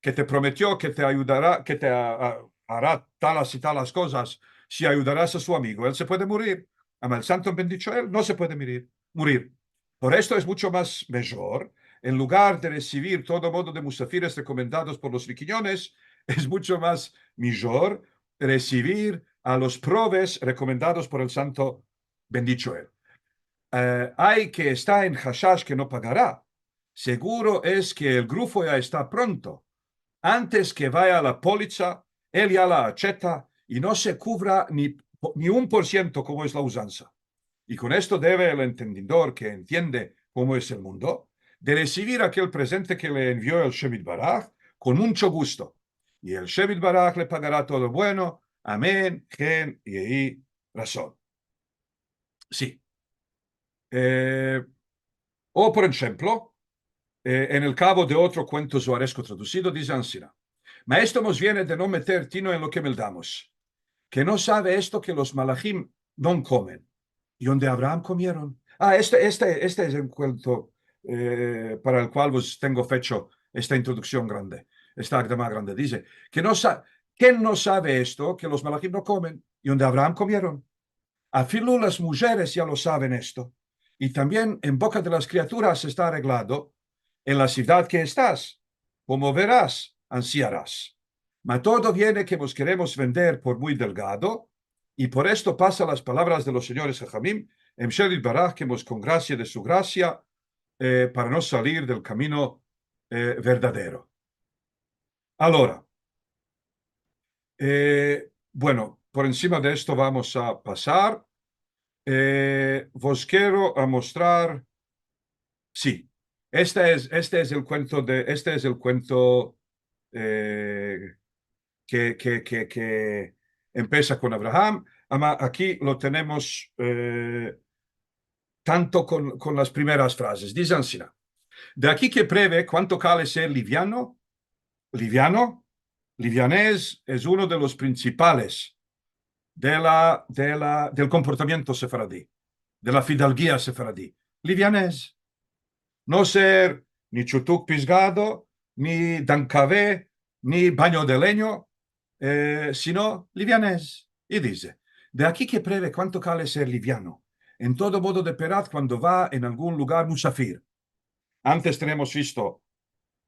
ke te prometio ke te ayudara, ke te a-, a-, ara talas i talas kozas, si ayudaras a su amigo, el se puede murir. Ama el santo bendicho el no se puede mirir-, murir. Por esto es muncho mas mijor, en lugar de resivir todo modo de musafires rekomendados por los rikinyones, es muncho mas mijor resivir a los proves rekomendados por el santo bendicho el. Eh, ay ke esta en hashash ke no pagara, seguro es ke el grufo ya esta pronto. Antes ke vaya a la politsa, el ya la acheta i no se kuvra ni po-, ni un por siento komo es la uzansa. I kon esto deve el entendidor ke entiende komo es el mundo, de resivir akel prezente ke le envio el Shem Yitbaraj, kon muncho gusto. I el Shem Yitbaraj le pagara todo bueno. Amen, hen, i eyi razon. Si. Eh, o, por enshemplo, eh, en el kavo de otro kuento zoaresko tradusido, dize ansina: Ma esto mos viene de no meter tino en lo ke meldamos, ke no save esto ke los malahim no komen, i onde Abraham komieron. A, este, este, este es el kuento, eh, para el kual vos tengo fecho esta introduksion grande, esta akdama grande. Dize ke no sa-, ken no save esto, ke los malahim no komen, i onde Abraham komieron? Afilu las mujeres ya lo saven esto. I tambien en boka de las kriaturas esta areglado: En la sivdad ke estas, komo veras, ansi aras. Ma todo viene ke mos keremos vender por muy delgado, i por esto pasa las palavras de los senyores hahamim, em Shem Yitbaraj ke mos kongrasie de su grasia, eh, para no salir del kamino, eh, verdadero. Alora, eh, bueno, por ensima de esto vamos a pasar. Eh, vos kero amostrar, si, este es, este es el kuento de, este es el kuento, eh, ke, ke, ke, ke empesa kon Abraham, ama aki lo tenemos, eh, tanto kon, kon las primeras frazes. Dize ansina: De aki ke preve kuanto kale ser liviano, liviano, livianez es uno de los prinsipales de la, de la, del komportamiento sefaradi, de la fidalgia sefaradi. Livianez. No ser ni chutuk pisgado, ni dankave, ni banyo de lenyo, eh, sino livianez. I dize: De aki ke preve kuanto kale ser liviano en todo modo de perat kuando va en algun lugar musafir. Antes tenemos visto,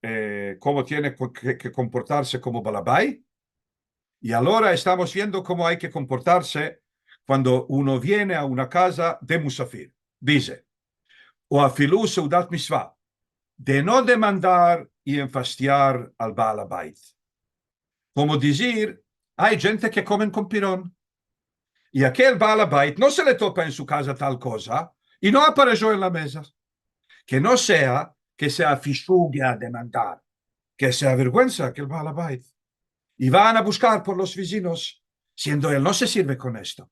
eh, komo tiene ko-, ke, ke komportarse komo balabai, i alora estamos viendo komo ay ke komportarse kuando uno viene a una kaza de musafir. Dize: O afilu seudat mitzva, de no demandar i enfastiar al baal abait. Komo dizir, ay djente ke komen kon piron. I akel baal abait no se le topa en su kaza tal koza, i no aparejo en la meza. Ke no sea ke se afishuge a demandar, ke se averguensa akel baal abait. I van a bushkar por los vizinos, siendo el no se sirve kon esto.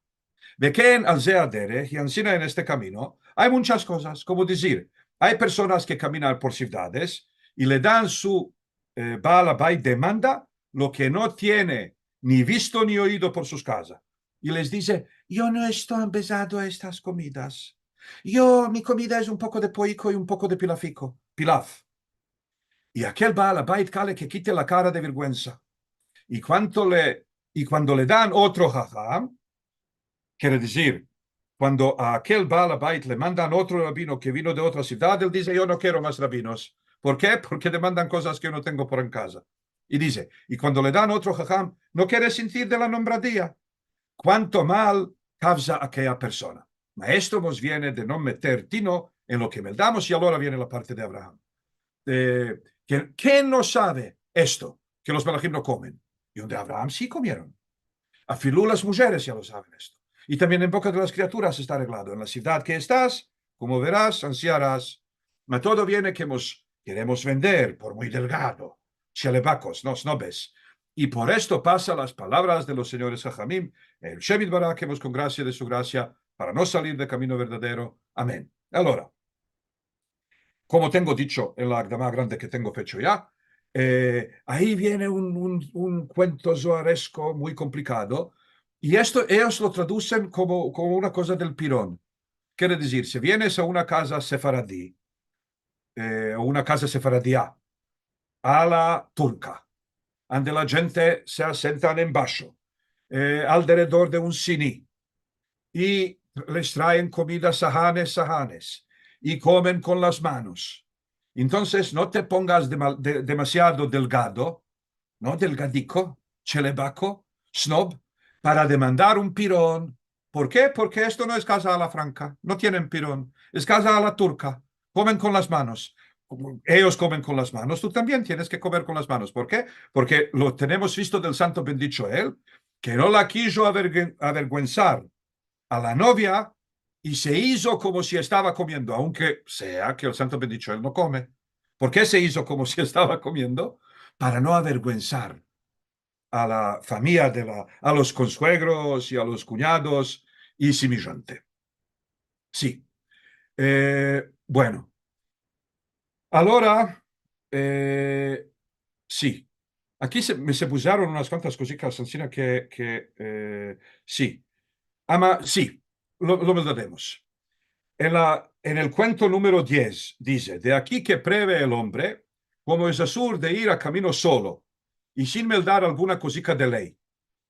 Veken al ze aderej, i ansina en este kamino, ay munchas kozas, komo dizir, ay personas ke kaminan por sivdades i le dan su, eh, baal abait demanda lo ke no tiene ni visto ni oido por sus kazas. I les dize: Yo no esto ambezado a estas komidas. Yo, mi komida es un poko de poiko i un poko de pilafiko, pilaf. I akel baal abait kale ke kite la kara de verguensa. I kuando le, i kuando le dan otro haham, kere dizir, kuando a akel baal abait le mandan otro rabino ke vino de otra sivdad, el dize: Yo no kero mas rabinos. Por ke? Porke demandan kozas ke yo no tengo por en kaza. I dize, i kuando le dan otro haham, no kere sintir de la nombradia. Kuanto mal kavza akeya persona. Ma esto mos viene de no meter tino en lo ke meldamos, i alora viene la parte de Abraham. Eh, ke, ke no save esto, ke los malahim no komen? I onde Abraham si komieron. Afilu las mujeres ya lo saven esto. I tambien en boka de las kriaturas esta areglado: En la sivdad ke estas, komo veras, ansi aras. Ma todo viene ke mos keremos vender por muy delgado, chelebakos, no, snobes. I por esto pasa las palavras de los senyores hahamim, em Shem Yitbaraj ke mos kongrasie de su grasia para no salir del kamino verdadero. Amen. Alora, komo tengo dicho en la akdama grande ke tengo fecho ya, eh, ayi viene un, un, un kuento zoaresko muy komplikado, i esto eyos lo tradusen komo, komo una koza del piron. Kere dizir, si vienes a una kaza sefaradi, eh, o una kaza sefaradia, a la turka, ande la djente se asentan en basho, eh, alderedor de un sini, i les traen komida, sahanes, sahanes, i komen kon las manos. Entonses, no te pongas dema-, de-, demasiado delgado, no delgadiko, chelebako, snob, para demandar un piron. Por ke? Porke esto no es kaza a la franka, no tienen piron, es kaza a la turka, komen kon las manos. Eyos komen kon las manos, tu tambien tienes ke komer kon las manos. Por ke? Porke lo tenemos visto del santo bendicho el, ke no la kijo averguen-, averguensar a la novia i se izo komo si estava komiendo, aunke sea ke el santo bendicho el no kome. Por ke se izo komo si estava komiendo? para no averguensar a la famiya de la, a los konsuegros i a los kunyados i simijante. Si. Eh, bueno. Alora, eh, si. Aki se, me se buzaron unas kuantas kozikas ansina ke, ke, eh, si. Ama, si, lo, lo meldaremos. En la, en el kuento numero diez dize: De aki ke preve el ombre, komo es azur de ir a kamino solo, i sin meldar alguna kozika de ley,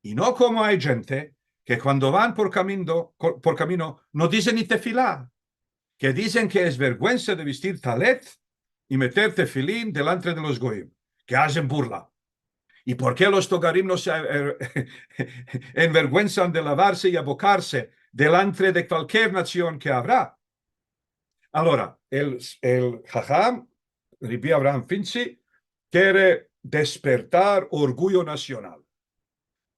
i no komo ay djente ke kuando van por kamino, ko-, por kamino, no dizen ni tefila, ke dizen ke es verguensa de vistir talet i meter tefilin delantre de los goyim, ke azen burla. I por ke los togarim no se, eh, enverguensan de lavarse i abokarse delantre de kualkier nasion ke avra? Alora, el, el haham, Rabi Avraham Finzi, kere despertar orguyo nasional.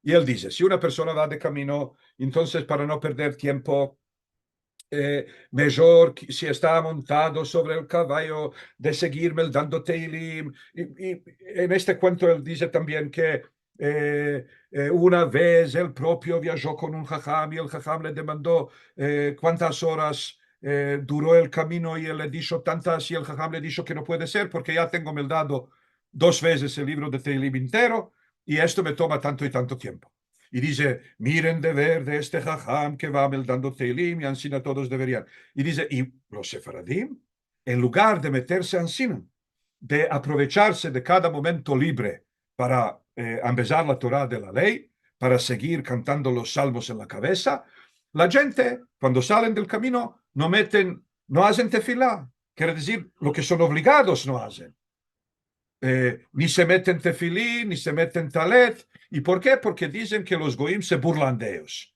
I el dize, si una persona va de kamino, entonses para no perder tiempo, eh, mijor ki-, si esta montado sovre el kavayo, de segir meldando Teilim. I, i en este kuento el dize tambien ke, eh, eh, una vez el propio viajo kon un haham i el haham le demando, eh, kuantas oras, eh, duro el kamino i el le disho tantas i el haham le disho ke no puede ser porke ya tengo meldado dos vezes el livro de Teilim intero i esto me toma tanto i tanto tiempo. I dize, miren dever de este haham ke va meldando Teilim i ansina todos deverian. I dize, i los sefaradim, en lugar de meterse ansina, de aprovecharse de kada momento libre para, eh, ambezar la Tora de la ley, para segir kantando los salmos en la kavesa, la djente, kuando salen del kamino, no meten, no azen tefila, kere dizir, lo ke son ovligados no azen. Eh, ni se meten tefilin, ni se meten talet. I por ke? Porke dizen ke los goyim se burlan de eyos.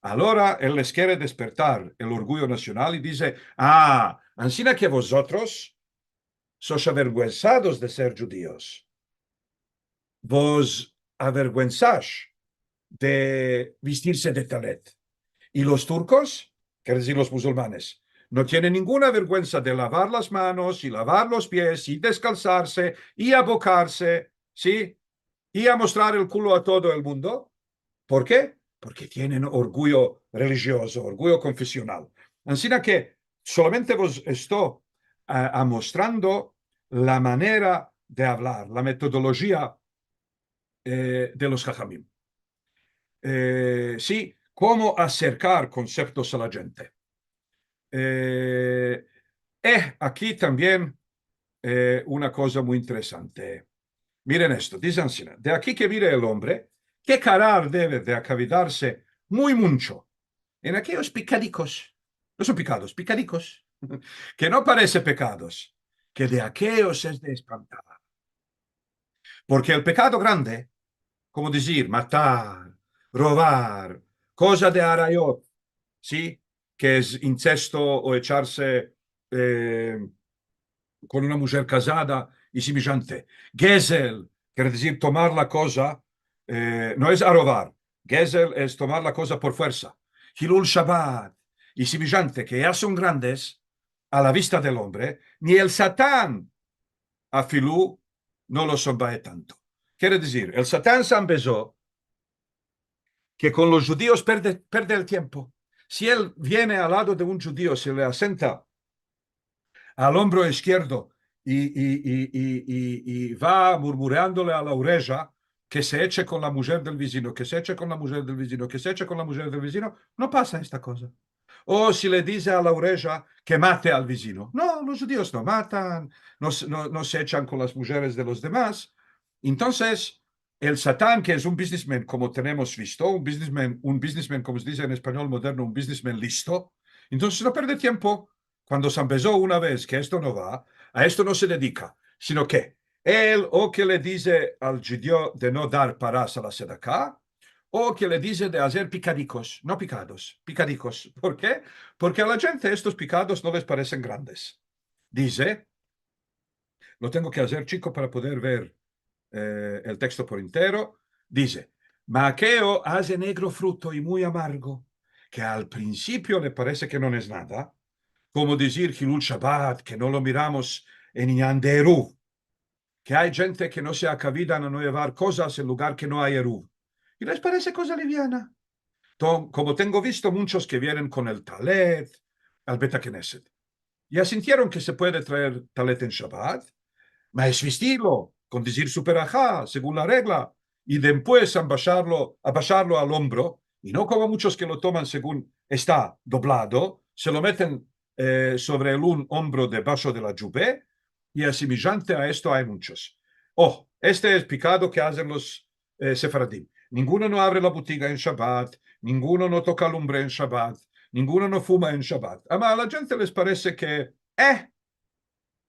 Alora, el les kere despertar el orguyo nasional i dize, a, ansina ke vozotros sos averguensados de ser djudios, vos averguensash de vistirse de talet. I los turkos, kere dizir los musulmanes, no tienen ninguna verguensa de lavar las manos i lavar los pies i deskalsarse i abokarse, si? I amostrar el kulo a todo el mundo. Por ke? Porke tienen orguyo relijiozo, orguyo konfesional. Ansina ke solamente vos esto, a, amostrando la manera de avlar, la metodolojia, eh, de los hahamim. Eh, si, komo aserkar konseptos a la djente. Eh, eh, aki tambien, eh, una koza muy interesante. Miren esto, dize ansina, de aki ke mire el ombre, ke karar deve de akavidarse muy muncho en akeyos pikadikos, no son pikados, pikadikos, ke no parese pekados, ke de akeyos es de espantar. Porke el pekado grande, komo dizir, matar, rovar, koza de arayot, si? Ke es insesto o echarse, eh, kon una mujer kazada i simijante. Gezel, kere dizir tomar la koza, eh, no es arovar. Gezel es tomar la koza por fuersa. Hilul Shabat i simijante, ke ya son grandes a la vista del ombre, ni el Satan afilu no los sombae tanto. Kere dizir, el Satan se ambezo ke kon los djudios perde, perde el tiempo. Si el viene al lado de un djudio, se le asenta al ombro iskierdo i, i, i va murmureandole a la oreja ke se eche kon la mujer del vizino, ke se eche kon la mujer del vizino, ke se eche kon la mujer del vizino, no pasa esta koza. O si le dize a la oreja ke mate al vizino. No, los djudios no matan, no se, no, no se echan kon las mujeres de los demas. Entonses, el Satan, ke es un businessman, komo tenemos visto, un businessman, un businessman, komo se dize en espanyol moderno, un businessman listo, entonses no perde tiempo. Kuando se ambezo una vez ke esto no va, a esto no se dedika, sino ke el o ke le dize al djudio de no dar paras a la sedaka, o ke le dize de azer pikadikos, no pikados, pikadikos. Por ke? Porke a la djente estos pikados no les paresen grandes. Dize, lo tengo ke azer chiko para poder ver, eh, el teksto por intero. Dize, ma akeyo aze negro fruto i muy amargo, ke al prinsipio le parese ke no es nada, komo dizir Hilul Shabat, ke no lo miramos en inyan de Eruv, ke ay djente ke no se akavidan a no yevar kozas en lugar ke no ay eruv. I les parese koza liviana. To-, komo tengo visto munchos ke vienen kon el talet al Beta Kneset. Ya sintieron ke se puede traer talet en Shabat, ma es vistilo, kon dizir su peraha, segun la regla, i dempues ambasharlo, abasharlo al ombro, i no komo munchos ke lo toman segun esta doblado, se lo meten, eh, sovre el un ombro debasho de la djube, i asimijante a esto ay munchos. Oh, este es pekado ke azen los, eh, sefaradim. Ninguno no avre la botiga en Shabat, ninguno no toka lumbre en Shabat, ninguno no fuma en Shabat. Ama a la djente les parese ke, eh,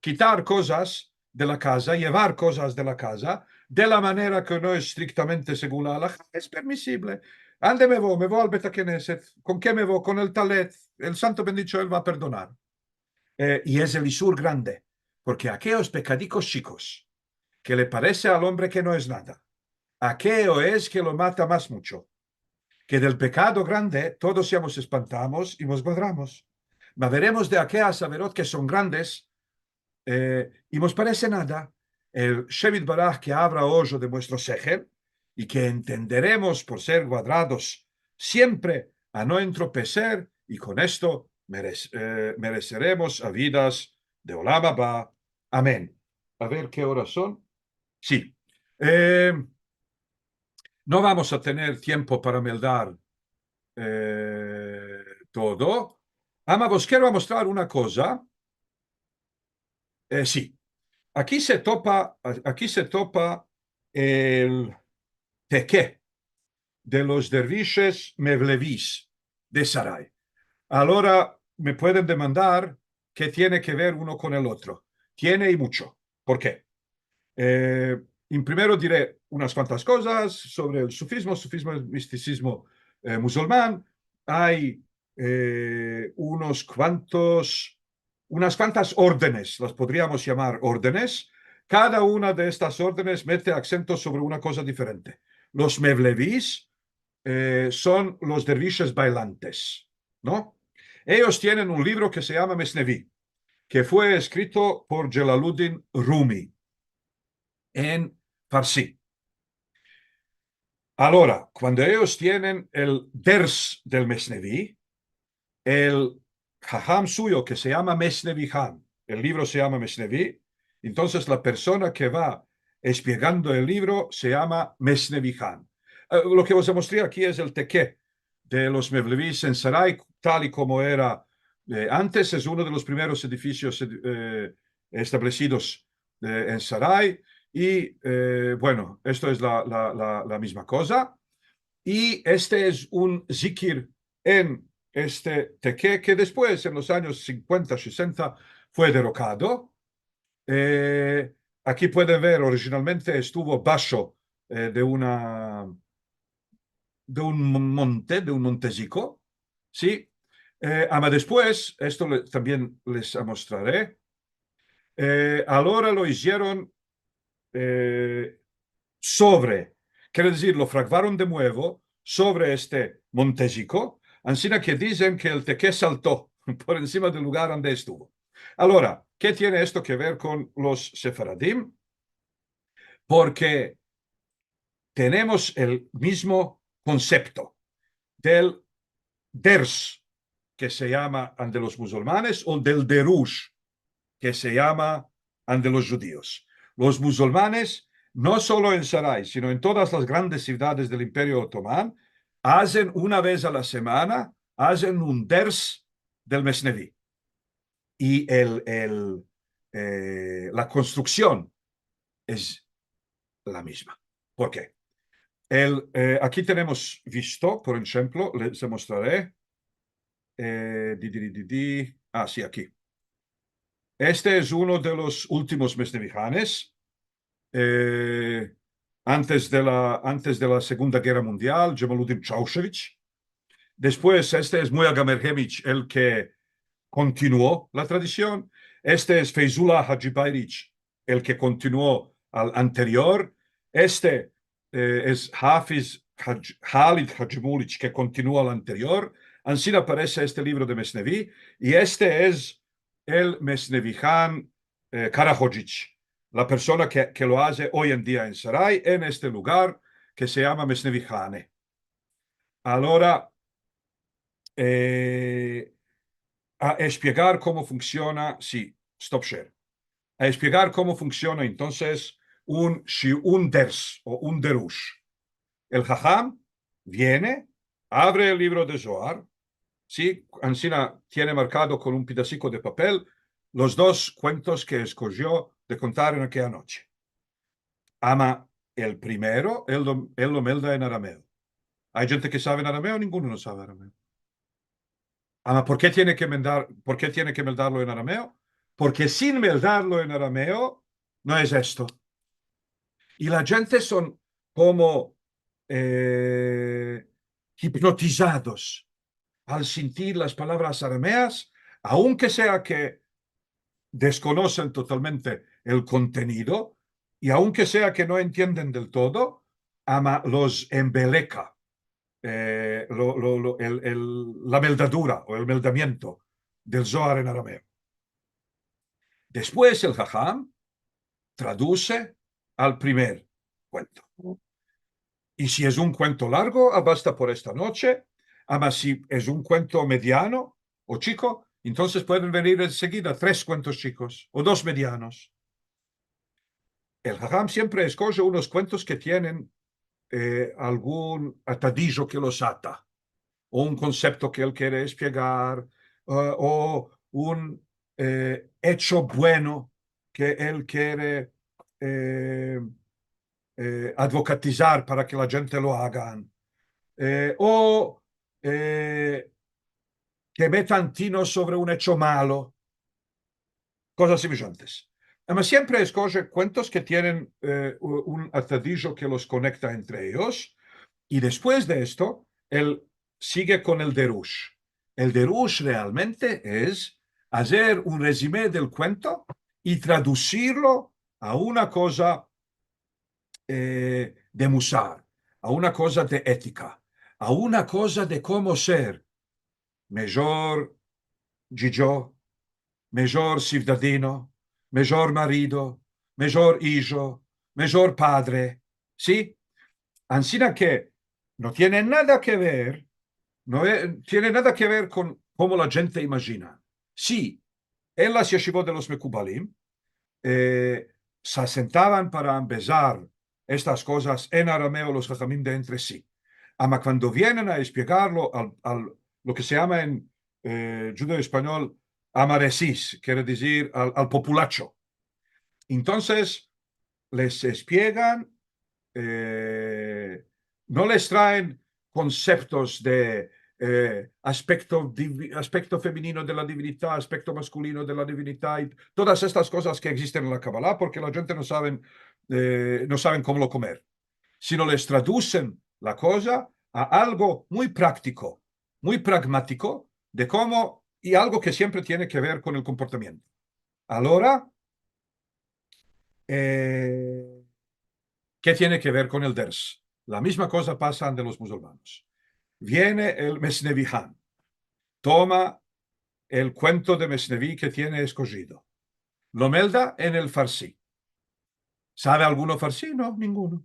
kitar kozas de la kaza, yevar kozas de la kaza, de la manera ke no es striktamente segun la alaha, es permisible. Ande me vo? Me vo al Beta Kneset. Kon ke me vo? Kon el talet. El santo bendicho el va a perdonar. Eh, i es el isur grande, porke akeyos pekadikos chikos, ke le parese al ombre ke no es nada, akeyo es ke lo mata mas muncho. Ke del pekado grande todos ya mos espantamos i mos guadramos. Ma veremos de akeyas averot ke son grandes, eh, i mos parese nada. El Shem Yitbarach ke avra ojo de muestro sehel i ke entenderemos por ser guadrados siempre a no entropeser, i kon esto merec-, eh, mereseremos avidas de olam aba. Amen. A ver ke oras son. Si. Eh, no vamos a tener tiempo para meldar, eh, todo. Ama, vos kero mostrar una koza. Eh, si. Aki se topa, a-, aki se topa el teke de los dervishes mevlevis de Sarai. Agora me pueden demandar ke tiene ke ver uno kon el otro. Tiene i muncho. Por ke? Eh, en primero dire unas kuantas kozas sovre el sufizmo. Sufizmo es mistisizmo, eh, muzulman. Ay, eh, unos kuantos, unas kuantas ordenes, las podriamos yamar ordenes. Kada una de estas ordenes mete aksento sovre una koza diferente. Los mevlevis, eh, son los dervishes bailantes, no? Eyos tienen un livro ke se yama Mesnevi, ke fue eskrito por Jalaluddin Rumi en farsi. Agora, kuando eyos tienen el ders del Mesnevi, el haham suyo, ke se yama Mesnevi Han, el livro se yama Mesnevi, entonses la persona ke va espiegando el livro se yama Mesnevi Han. Eh, lo ke vos mostri aki es el teke de los mevlevis en Sarai, tal i komo era, eh, antes. Es uno de los primeros edifisios, eh, establesidos, eh, en Sarai. I, eh, bueno, esto es la, la, la, la mizma koza. I este es un zikir en este teke ke despues, en los anyos sinkuenta, sesenta, fue derokado. Eh, aki pueden ver, orijinalmente estuvo basho, eh, de una, de un mon-, monte, de un monteziko, si? Eh, ama despues, esto le, tambien les amostrare, eh, agora lo izieron, eh, sovre, kere dizir, lo fragvaron de muevo sovre este monteziko, ansina ke dizen ke el teke salto por ensima del lugar ande estuvo. Agora, ke tiene esto ke ver kon los sefaradim? Porke tenemos el mizmo konsepto del ders, ke se yama ande los muzulmanes, o del derush, ke se yama ande los djudios. Los muzulmanes, no solo en Sarai, sino en todas las grandes sivdades del Imperio Otoman, azen una vez a la semana, azen un ders del Mesnevi. I el, el, eh, la konstruksion es la mizma. Por ke? El, eh, aki tenemos visto, por enshemplo, les mostrare. Eh, di, di, di, di, di. Ah, si, aki. Este es uno de los ultimos Mesnevi Hanes. Eh, antes de la, antes de la Segunda Gerra Mundial, Jamaluddin Chaushevich. Despues, este es Muya Gamerhemich, el ke kontinuo la tradision. Este es Feizullah Haji Bayrich, el ke kontinuo al anterior. Este, eh, es Hafiz Haj-, Halid Haji Mulich, ke kontinuo al anterior. Ansina aparese este livro de Mesnevi. I este es el Mesnevi Han, eh, Karahodjich, la persona ke, ke lo aze oy en dia en Saray, en este lugar ke se yama Mesnevihane. Alora, e, a espiegar komo funksiona, si, stop share. A espiegar komo funksiona, entonses, un, si, un ders o un derush. El haham viene, avre el livro de Zohar, si, ansina tiene markado kon un pedasiko de papel los dos kuentos ke eskozio de kontar en akeya noche. Ama el primero, el lo, el lo melda en arameo. Ay djente ke save en arameo? Ninguno no save arameo. Ama, por ke tiene ke meldar, por ke tiene ke meldarlo en arameo? Porke sin meldarlo en arameo, no es esto. I la djente son komo, e, ipnotizados al sintir las palavras arameas, aunke sea ke deskonosen totalmente el kontenido, i aunke sea ke no entienden del todo, ama los embeleka, e, lo, lo, lo, el, el, la meldadura o el meldamiento del Zohar en arameo. Despues el haham traduse al primer kuento. I si es un kuento largo, abasta por esta noche, ama si es un kuento mediano o chiko, entonses pueden venir ensegida tres kuentos chikos o dos medianos. El haham siempre eskoje unos kuentos ke tienen, e, algun atadijo ke los ata, o un konsepto ke el kere espiegar, e, o un, e, echo bueno ke el kere, e, e, advokatizar para ke la djente lo agan, e, o, e, ke metan tino sovre un echo malo, kozas semejantes. Ama siempre eskoje kuentos ke tienen, e, u-, un atadijo ke los konekta entre eyos, i despues de esto, el sige kon el derush. El derush realmente es azer un rezime del kuento i tradusirlo a una koza, e, de musar, a una koza de etika, a una koza de komo ser mijor djidjo, mijor sivdadino, mijor marido, mijor ijo, mijor padre, si? Ansina ke no tiene nada ke ver, no e-, tiene nada ke ver kon komo la djente imajina. Si, en las yeshivot de los mekubalim, e, se sentavan para ambezar estas kozas en arameo los hahamim de entre si. Ama kuando vienen a espiegarlo al, al, lo ke se yama en, e, djudeo-espanyol, amaresis, kere dizir al, al populacho. Entonses, les espiegan, e, no les traen konseptos de, e, aspekto divi-, aspekto femenino de la divinidad, aspekto maskulino de la divinidad, i todas estas kozas ke egzisten en la Kabala, porke la djente no saven, e, no saven komo lo komer, sino les tradusen la koza a algo muy praktiko, muy pragmatiko, de komo, i algo ke siempre tiene ke ver kon el komportamiento. Alora, e, ke tiene ke ver kon el ders? La mizma koza pasa ande los musulmanos. Viene el Mesnevihan, toma el kuento de Mesnevi ke tiene eskojido, lo melda en el farsi. Save alguno farsi? No, ninguno.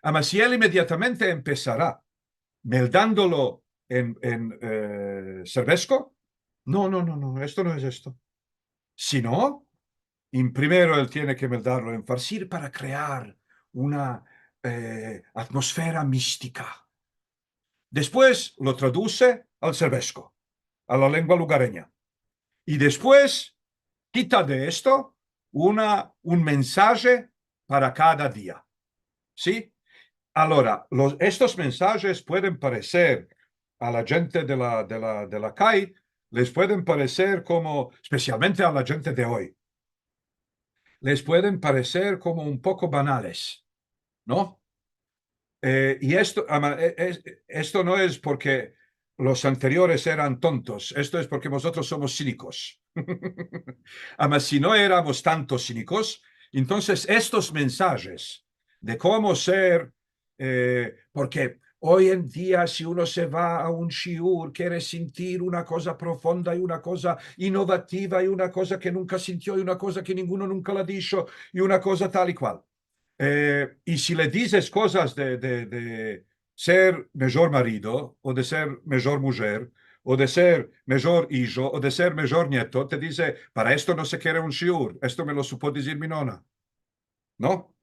Ama si el imediatamente empesara meldandolo en, en, e, serbesko, no, no, no, no, esto no es esto. Sino, en primero el tiene ke meldarlo en farsi para krear una, e, atmosfera mistika. Despues lo traduse al serbesko, a la lengua lugarenya. I despues kita de esto una, un mensaje para kada dia. Si? Alora, los, estos mensajes pueden pareser a la djente de la, de la, de la kay, les pueden pareser komo, espesialmente a la djente de oy, les pueden pareser komo un poko banales, no? E, i esto, ama, e, e, esto no es porke los anteriores eran tontos, esto es porke mozotros somos sinikos. Ama, si no eramos tanto sinikos, entonses estos mensajes de komo ser, e, porke Oy en dia, si uno se va a un shiur, kere sintir una koza profonda i una koza inovativa i una koza ke nunka sintio i una koza ke ninguno nunka la disho i una koza tal i kual. Eh, i si le dizes kozas de, de, de ser mijor marido, o de ser mijor mujer, o de ser mijor ijo, o de ser mijor nieto, te dize, "Para esto no se kere un shiur, esto me lo supo dizir mi nona." No?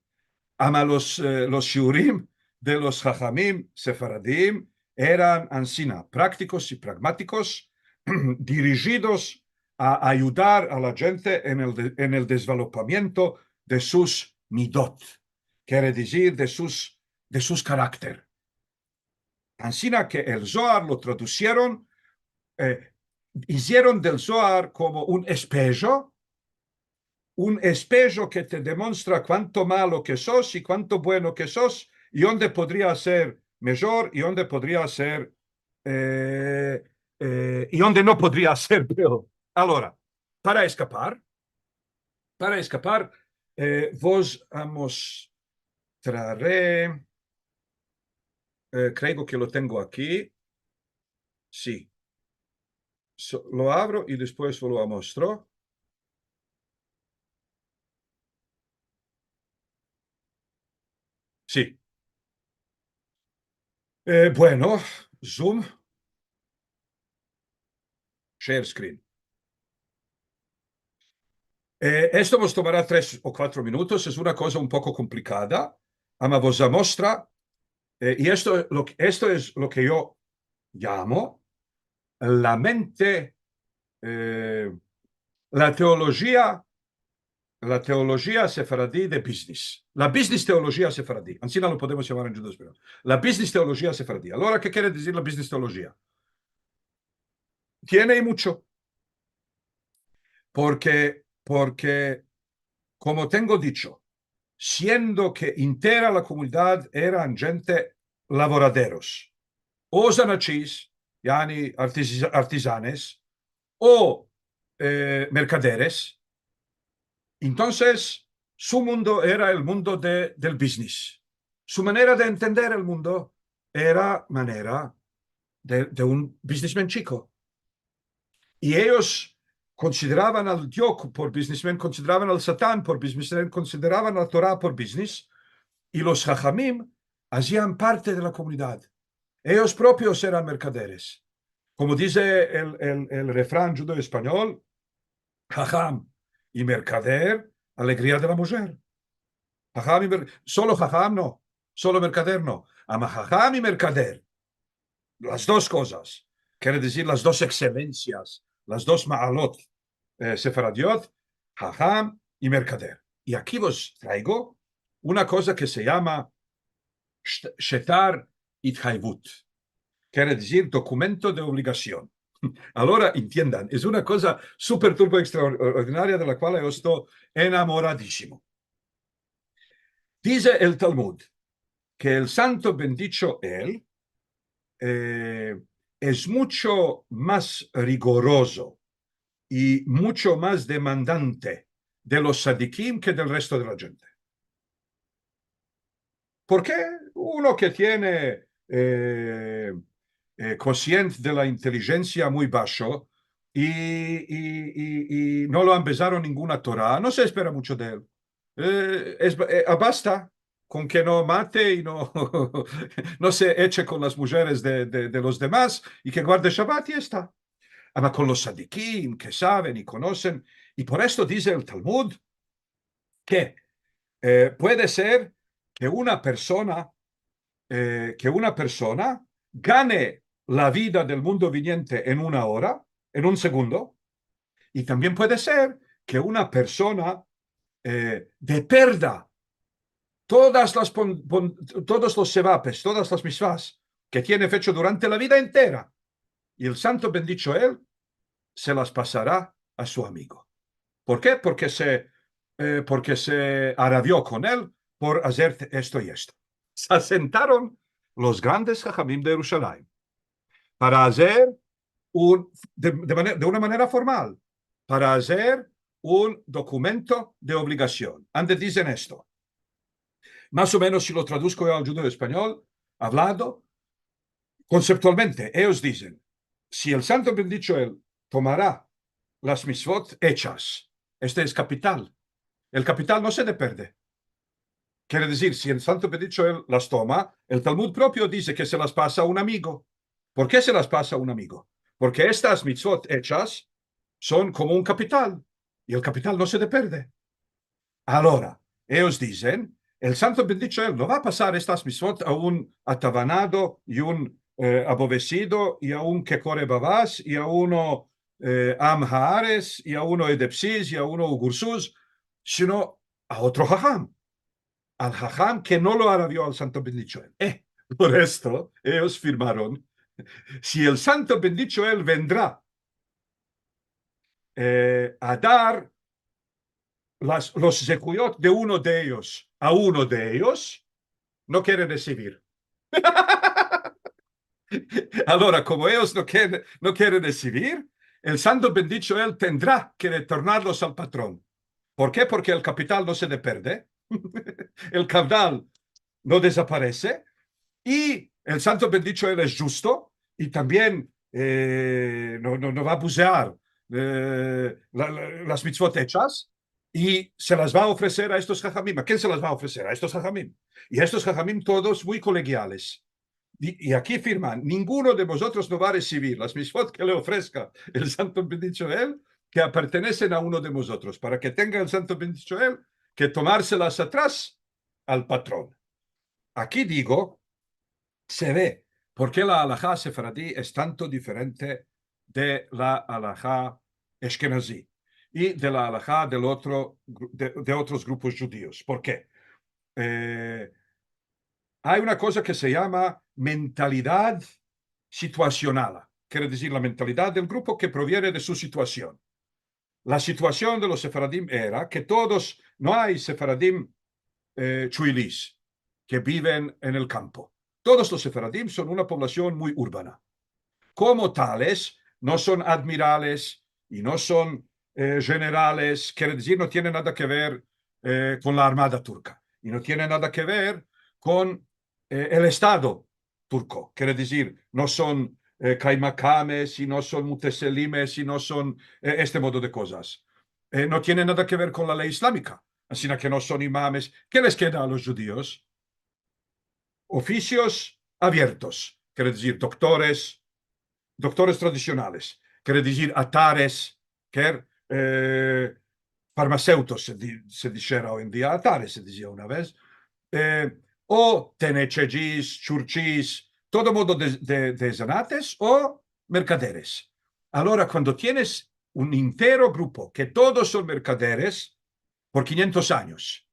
Ama los, eh, los shiurim de los hahamim sefaradim eran ansina, praktikos i pragmatikos, dirijidos a ayudar a la djente en el de-, en el dezvelopamiento de sus midot, kere dizir de sus, de sus karakter. Ansina ke el Zohar lo tradusieron, eh, izieron del Zohar komo un espejo, un espejo ke te demonstra kuanto malo ke sos i kuanto bueno ke sos, i onde podria ser mijor, i onde podria ser, eh, eh, i onde no podria ser peor. Alora, para eskapar, para eskapar, eh, vos amostrare, eh, kreigo ke lo tengo aki. Si. So-, lo avro i despues vo lo amostro. Si. Eh, bueno, Zoom. Share screen. Eh, esto vos tomara tres o kuatro minutos, es una koza un poko komplikada, ama vos amostra, eh, i esto es lo ke, esto es lo ke yo yamo la mente, eh, la teolojia, la teolojia sefaradi de biznis. La biznis teolojia sefaradi. Ansina lo podemos yamar en djudo, pero la biznis teolojia sefaradi. Alora, ke kere dizir la biznis teolojia? Tiene i mucho. Porke, porke, komo tengo dicho, siendo ke intera la komunidad eran djente lavoraderos, o zanatshis, yani artiz-, artizanes, o, eh, merkaderes, entonses su mundo era el mundo de, del biznis. Su manera de entender el mundo era manera de, de un biznismen chiko. I eyos konsideravan al Dio por biznismen, konsideravan al Satan por biznismen, konsideravan la Tora por biznis, i los hahamim azian parte de la komunidad. Eyos propios eran merkaderes. Komo dize el, el, el refran djudo-espanyol, haham i merkader, alegria de la mujer. Haham i mer-, solo haham no, solo merkader no. Ama haham i merkader, las dos kozas, kere dizir las dos ekselensias, las dos ma'alot, eh, sefaradiot, haham i merkader. I aki vos traigo una koza ke se yama sh-, shetar ithaivut, kere dizir dokumento de obligasion. Alora, entiendan, es una koza super turbo ekstraordinaria de la kual yo esto enamoradisimo. Dize el Talmud ke el santo bendicho el, eh, es mucho mas rigorozo i mucho mas demandante de los tzadikim ke del resto de la djente. Porke uno ke tiene, eh, eh, kosient de la intelijensia muy basho i, i, i, i no lo ambezaron ninguna Tora, no se espera mucho de el. Eh, es, eh, abasta kon ke no mate i no, no se eche kon las mujeres de, de, de los demas i ke guarde Shabat i esta. Ama kon los tzadikim ke saven i konosen, i por esto dize el Talmud ke, eh, puede ser ke una persona, eh, ke una persona gane la vida del mundo viniente en una ora, en un segundo, i tambien puede ser ke una persona, eh, de perda todas las pon-, pon-, todos los shevapes, todas las mitzvahs ke tiene fecho durante la vida entera, i el santo bendicho el se las pasara a su amigo. Por ke? Porke se, eh, porke se arabio kon el por azer esto i esto. Se asentaron los grandes hahamim de Yerushalayim para azer un, de, de mane-, de una manera formal, para azer un dokumento de obligasion. Ande dizen esto. Mas o menos, si lo tradusko yo al djudeo-espanyol, avlado, Konseptualmente, eyos dizen, si el Santo Bendicho El tomara las mitzvot echas, este es kapital. El kapital no se de perde. Kere dizir, si el Santo Bendicho El las toma, el Talmud propio dize ke se las pasa a un amigo. Por ke se las pasa a un amigo? Porke estas mitzvot echas son komo un kapital, i el kapital no se de perde. Agora, eyos dizen, el Santo Bendicho El no va a pasar estas mitzvot a un atavanado i un, eh, abovesido i a un ke kore bavas i a uno, eh, am haaretz i a uno edepsiz i a uno ugursuz, sino a otro haham, al haham ke no lo alabio al Santo Bendicho El. Eh, por esto, eyos firmaron, si el Santo Bendicho El vendra, eh, a dar las, los zehuyot de uno de eyos a uno de eyos, no kere resivir. Agora, komo eyos no kere, no kere resivir, el Santo Bendicho El tendra ke retornarlos al patron. Por ke? Porke el kapital no se de perde, el kapital no dezaparese, i el Santo Bendicho El es djusto, i tambien, eh, no, no, no va a buzear, eh, la, la, las mitzvot echas, i se las va a ofreser a estos hahamim. A ken se las va a ofreser? A estos hahamim. I a estos hahamim todos muy kolegiales. I, i aki firman, ninguno de vozotros no va a resivir las mitzvot ke le ofreska el Santo Bendicho El, ke pertenesen a uno de vozotros, para ke tenga el Santo Bendicho El ke tomarselas atras al patron. Aki digo, se ve por ke la alahá sefaradi es tanto diferente de la alahá eshkenazi i de la alahá del otro gru-, de, de otros grupos djudios. Por ke? Eh, ay una koza ke se yama mentalidad situasionala, kere dizir la mentalidad del grupo ke proviene de su situasion. La situasion de los sefaradim era ke todos, no ay sefaradim, eh, chuilis ke biven en el kampo. Todos los sefaradim son una povlasion muy urbana. Komo tales, no son admirales i no son, eh, jenerales, kere dizir, no tienen nada ke ver, eh, kon la armada turka i no tienen nada ke ver kon, eh, el Estado turko. Kere dizir, no son, eh, kaymakames i no son muteselimes i no son, eh, este modo de kozas. Eh, no tienen nada ke ver kon la ley islamika, ansina ke no son imames. Ke les keda a los djudios? Ofisios aviertos, kere dizir, doktores, doktores tradisionales, kere dizir, atares, ker, eh, farmaseutos, se di-, se dishera oy en dia, atares se dizia una vez, eh, o tenechedjis, churchis, todo modo de, de, de zanates o merkaderes. Agora, kuando tienes un intero grupo ke todos son merkaderes por kinyentos anyos,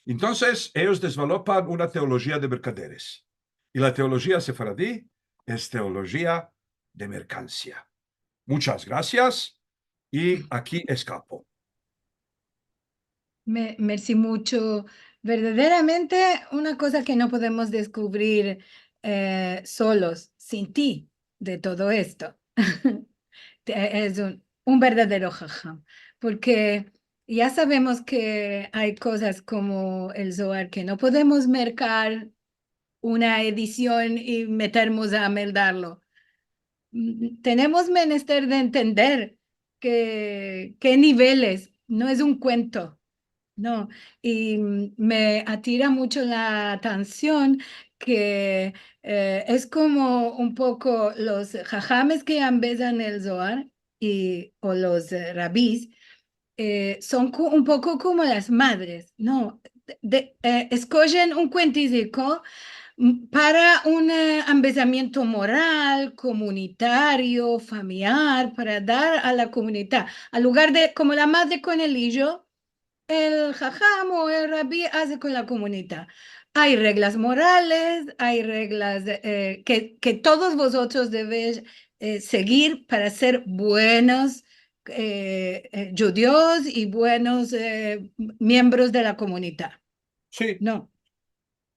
entonses eyos dezvelopan una teolojia de merkaderes. I la teolojia sefaradi es teolojia de merkansia. Muchas grasias, i aki eskapo. Me-, mersi muncho. Verdaderamente, una koza ke no podemos deskuvrir, eh, solos, sin ti, de todo esto. Te-, es un, un verdadero haham, porke ya savemos ke ay kozas komo el Zohar ke no podemos merkar una edision i metermos a ameldarlo. Mm, tenemos menester de entender ke, ke niveles, no es un kuento, no. I, mm, me atira muncho la atension ke, eh, es komo un poko los hahames ke ambezan el Zohar i, o los, eh, rabis, eh, son ko-, un poko komo las madres, no? De, de, eh, eskojen un kuentiziko, mm, para un, eh, ambezamiento moral, komunitario, familiar, para dar a la komunita. Al lugar de, komo la madre kon el ijo, el haham o el rabi aze kon la komunita. Ay reglas morales, ay reglas, eh, ke, ke todos vozotros devesh, eh, segir para ser buenos, eh, eh, djudios i buenos, eh, miembros de la komunita. Si. No.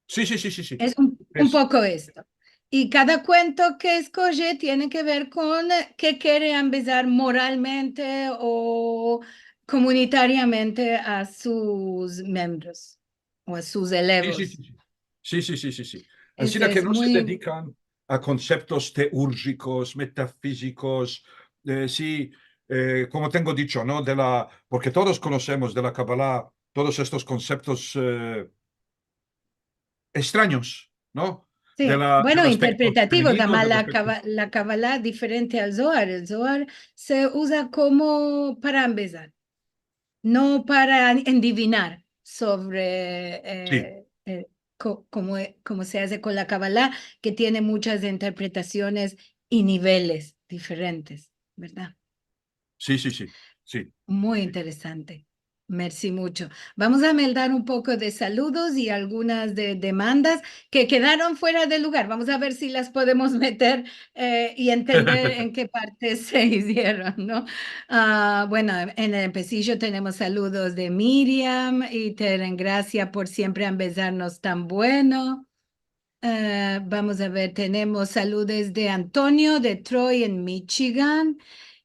Si, si, si, si, si. Es un, un poko esto. I kada kuento ke eskoje tiene ke ver kon ke kere ambezar moralmente o komunitariamente a sus miembros o a sus elevos. Si, si, si, si. Si, si, si, si, si. Ansina ke no se dedikan, a konseptos teurjikos, metafizikos, eh, si, eh, komo tengo dicho, no? De la, porke todos konosemos de la Kabala todos estos konseptos, eh, estranyos, no? Si. De la, de... Bueno, los aspektos interpretativos, femeninos, ama de los aspektos... La Kaba-, la Kabala diferente al Zohar. El Zohar se uza komo para ambezar, no para en-, endivinar sovre, eh, si, eh, ko-, komo e-, komo se aze kon la Kabala, ke tiene munchas interpretasiones i niveles diferentes, verdad? Si, si, si, si. Muy interesante. Mersi muncho. Vamos a meldar un poko de saludos i algunas de demandas ke kedaron fuera de lugar. Vamos a ver si las podemos meter, eh, i entender en ke parte se izieron, no? A, bueno, en el empesijo tenemos saludos de Miriam i Teren, grasias por siempre ambezarnos tan bueno. Eh, vamos a ver, tenemos saludos de Antonio, de Troy, en Michigan.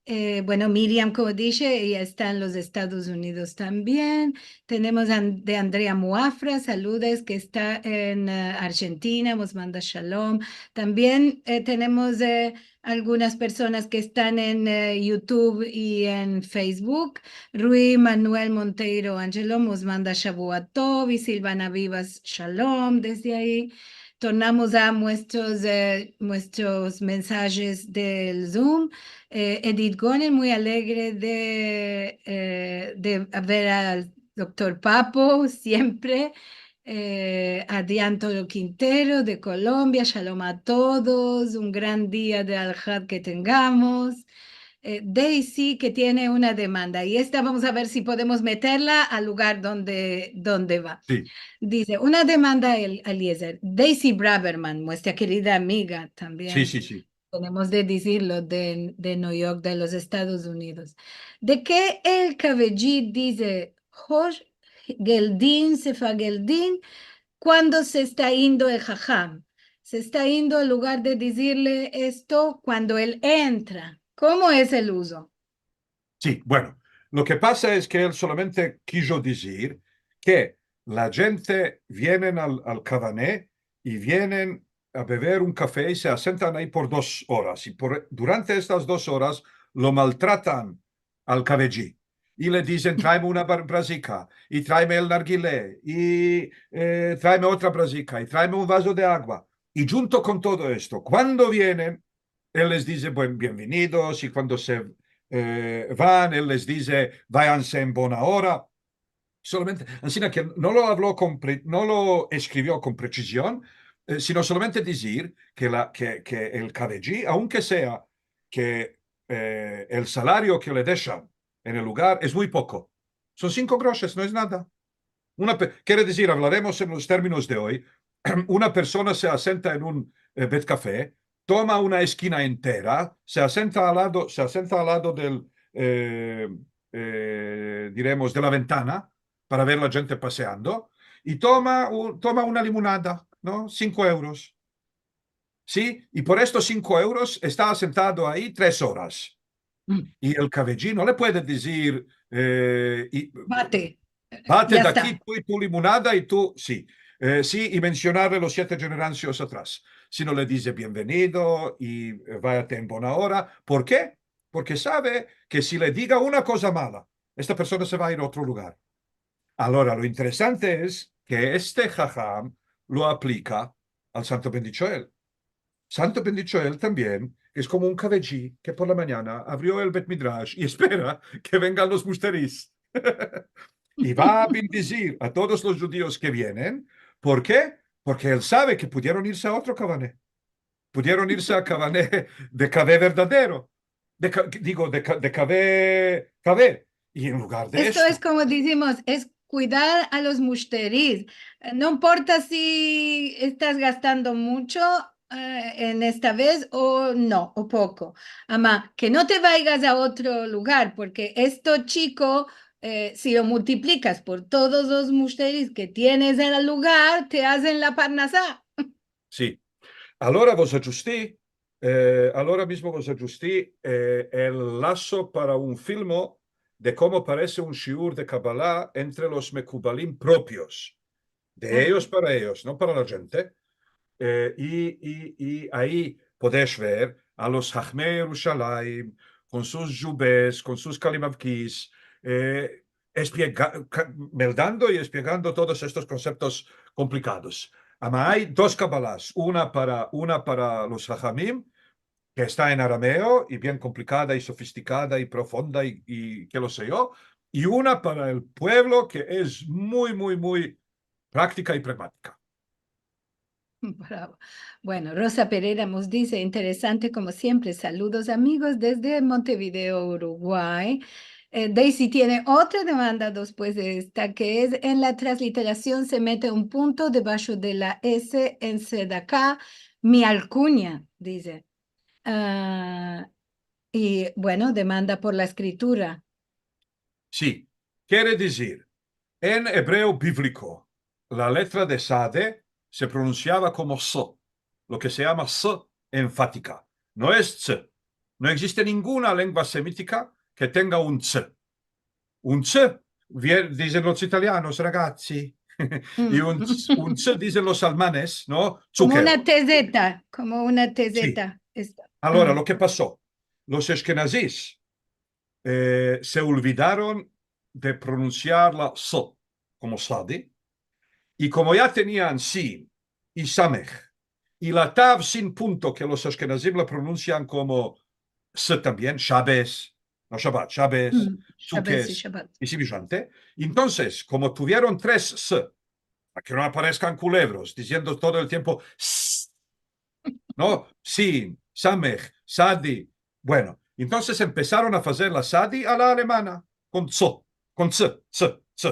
Eh, bueno, Miriam, komo dishe, eya esta en los Estados Unidos tambien. Tenemos an-, de Andrea Muafra, saludos, ke esta en, eh, Arjentina, mos manda shalom. Tambien, eh, tenemos, eh, algunas personas ke estan en, eh, YouTube i en Facebook. Rui Manuel Monteiro Angelo mos manda shavua tov i Silvana Vivas shalom desde ayi. Tornamos a muestros, eh, muestros mensajes del Zoom. Eh, Edith Gonen, muy alegre de, eh, de ver al doktor Papo siempre. Eh, Adrián Toro Quintero de Colombia, shalom a todos, un gran dia de Alhad ke tengamos. Eh, Daisy, ke tiene una demanda, i esta vamos a ver si podemos meterla al lugar donde, donde va. Si. Dize, una demanda, el, Eliezer. Daisy Braverman, muestra kerida amiga tambien. Si, si, si. Tenemos de dizirlo, de, de New York, de los Estados Unidos. De ke el kaveji dize hosh geldin, sefa geldin, kuando se esta indo el haham? Se esta indo al lugar de dizirle esto kuando el entra. Komo es el uzo? Si, bueno, lo ke pasa es ke el solamente kijo dizir ke la djente vienen al, al kavane i vienen a bever un kafe i se asentan ayi por dos oras. I por, durante estas dos oras lo maltratan al kaveji. I le dizen, "Traeme una bar-, brazika, i traeme el nargile, i, eh, traeme otra brazika, i traeme un vazo de agua." I djunto kon todo esto, kuando vienen, el les dize, "Buen, bienvenidos", i kuando se, eh, van, el les dize, "Vayanse en bona ora". Solamente, ansina ke no lo avlo kon pre-, no lo eskrivio kon presizion, eh, sino solamente dizir ke la, ke, ke el kaveji, aunke sea ke, eh, el salario ke le deshan en el lugar es muy poko. Son sinko groshes, no es nada. Una pe-, kere dizir, avlaremos en los terminos de oy, una persona se asenta en un, eh, bet kafe, toma una eskina entera, se asenta al lado, se asenta al lado del, eh, eh, diremos, de la ventana, para ver la djente paseando, i toma u-, toma una limonada, no? Sinko euros. Si? I por estos sinko euros esta asentado ayi tres oras. Mm. I el kaveji no le puede dizir, eh, i, "Vate, vate de aki, tu i tu limonada i tu", si. Eh, si, i mensionarle los siete djenerasionsi atras. Sino le dize, "Bienvenido i, eh, vayate en bona ora". Por ke? Porke save ke si le diga una koza mala, esta persona se va a ir a otro lugar. Agora, lo interesante es ke este haham lo aplika al Santo Bendicho el. Santo Bendicho el tambien es komo un kaveji ke por la manyana avrio el Bet Midrash i espera ke vengan los mushteris. I va a bendizir a todos los djudios ke vienen. Por ke? Porke el save ke pudieron irse a otro kavane. Pudieron irse a kavane de kafe verdadero. De ka-, digo, de ka-, de kafe, kafe. I en lugar de esto, esto es komo dizimos, es kuidar a los mushteris. No importa si estas gastando muncho, eh, en esta vez o no, o poko. Ama, ke no te vayas a otro lugar, porke esto chiko, eh, si lo multiplikas por todos los mushteris ke tienes en el lugar, te azen la parnasa. Si. Agora vos adjusti, eh, agora mizmo vos adjusti, eh, el enlaso para un filmo de komo parese un shiur de Kabala entre los mekubalim propios, de eyos para eyos, no para la djente. Eh, i, i, i ai podesh ver a los Hahmei Yerushalayim, kon sus jubes, kon sus kalimavkis, eh, espiega-, ka-, meldando i espiegando todos estos konseptos komplikados. Ama ai dos kabalas, una para, una para los hahamim, ke esta en arameo i bien komplikada i sofistikada i profonda i, i ke lo se yo, i una para el puevlo ke es muy, muy, muy praktika i pragmatika. Bravo. Bueno, Rosa Pereira mos dize, interesante komo siempre. Saludos, amigos, desde Montevideo, Uruguay. Eh, Daisy tiene otra demanda despues de esta, ke es, en la transliterasion se mete un punto debasho de la S en tzedaka, mi alkunya, dize. Ah, i, bueno, demanda por la eskritura. Si, kere dizir, en ebreo bivliko, la letra de sade se pronunsiava komo s, lo ke se yama s enfatika. No es tz. No egziste ninguna lengua semitika ke tenga un tz. Un tz, vie-, dizen los italianos, ragazzi. I un tz, un tz dizen los almanes, no? Komo una Zucchero. T Z, komo una T Z. Si. Alora, lo ke paso, los ashkenazis, eh, se olvidaron de pronunsiar la s komo sadi, i komo ya tenian sin i sameh, i la tav sin punto, ke los ashkenazim la pronunsian komo s tambien, Shabes, no Shabbat, Shabes, Mm, Shabes i Sukes, Shabbat. i simijante. Entonses, komo tuvieron tres s, para ke no apareskan kulevros diziendo todo el tiempo s, no, sin, sameh, sadi. Bueno, entonses empesaron a fazer la sadi a la alemana, kon tz, kon tz, tz, tz.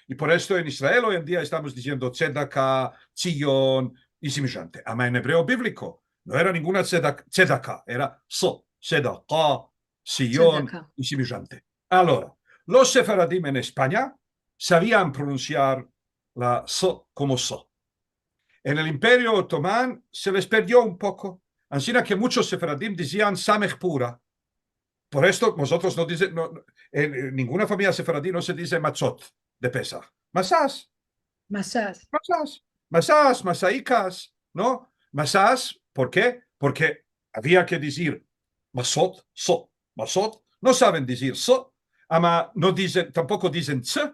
I por esto en Israel oy en dia estamos diziendo tzedaka, tzion, i simijante. Ama en ebreo bivliko no era ninguna tzedak-, tzedaka, era s, tzedaka, tzion, Tzedaka. I simijante. Alora, los sefaradim en Espanya savian pronunsiar la s komo s. En el Imperio Otoman se les perdio un poko, ansina ke muchos sefaradim dizian sameh pura. Por esto, mozotros no dize, no, no, en, en ninguna famiya sefaradi no se dize matzot de Pesah. Masas, Masas. masas, masas, masaikas, no? Masas, por ke? Porke avia ke dizir masot, so, masot. No saven dizir s, ama no dizen, tampoko dizen tz.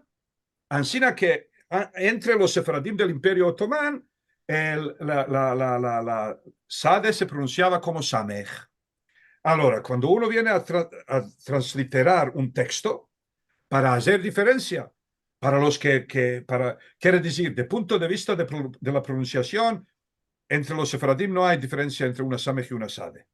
Ansina ke, a, entre los sefaradim del Imperio Otoman, el, la, la, la, la, la sade se pronunsiava komo sameh. Alora, kuando uno viene a tra-, a transliterar un teksto, para azer diferensia, para los ke, ke, para, kere dizir, de punto de vista de pro-, de la pronunsiasion, entre los sefaradim no ay diferensia entre una sameh i una sade.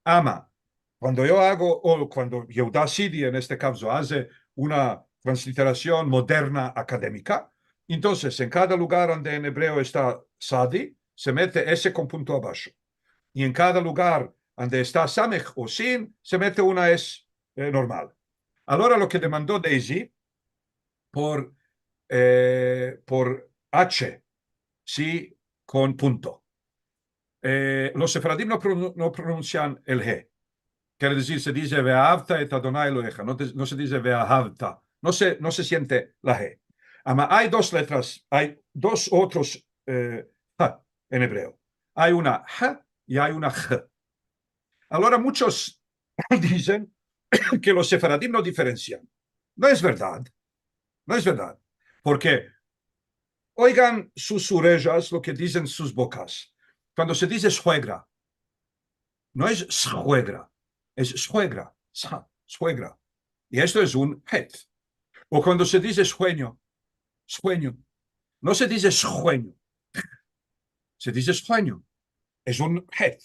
Ama, kuando yo ago, o kuando Yehuda Sidi, en este kavzo, aze una transliterasion moderna akademika, entonses, en kada lugar ande en ebreo esta sadi, se mete s kon punto abasho. I en kada lugar ande esta sameh o sin, se mete una s, eh, normal. Alora lo ke demando Daisy por, eh, por h, si, kon punto. Eh, los sefaradim no pronu-, no pronunsian el he. Kere dizir, se dize, "Ve'ahavta et Adonai Elohecha", no te, no se dize, "Ve'ahavta". No se, no se siente la he. Ama ay dos letras, ay dos otros, eh, h en ebreo. Ay una h i ay una h. Alora muchos dizen ke los sefaradim no diferensian. No es verdad. No es verdad. Porke oigan sus orejas lo ke dizen sus bokas. Kuando se dize suegra, no es suegra, es suegra, sa-, suegra. I esto es un het. O kuando se dize suenyo, suenyo. No se dize suenyo. Se dize suenyo. Es un het.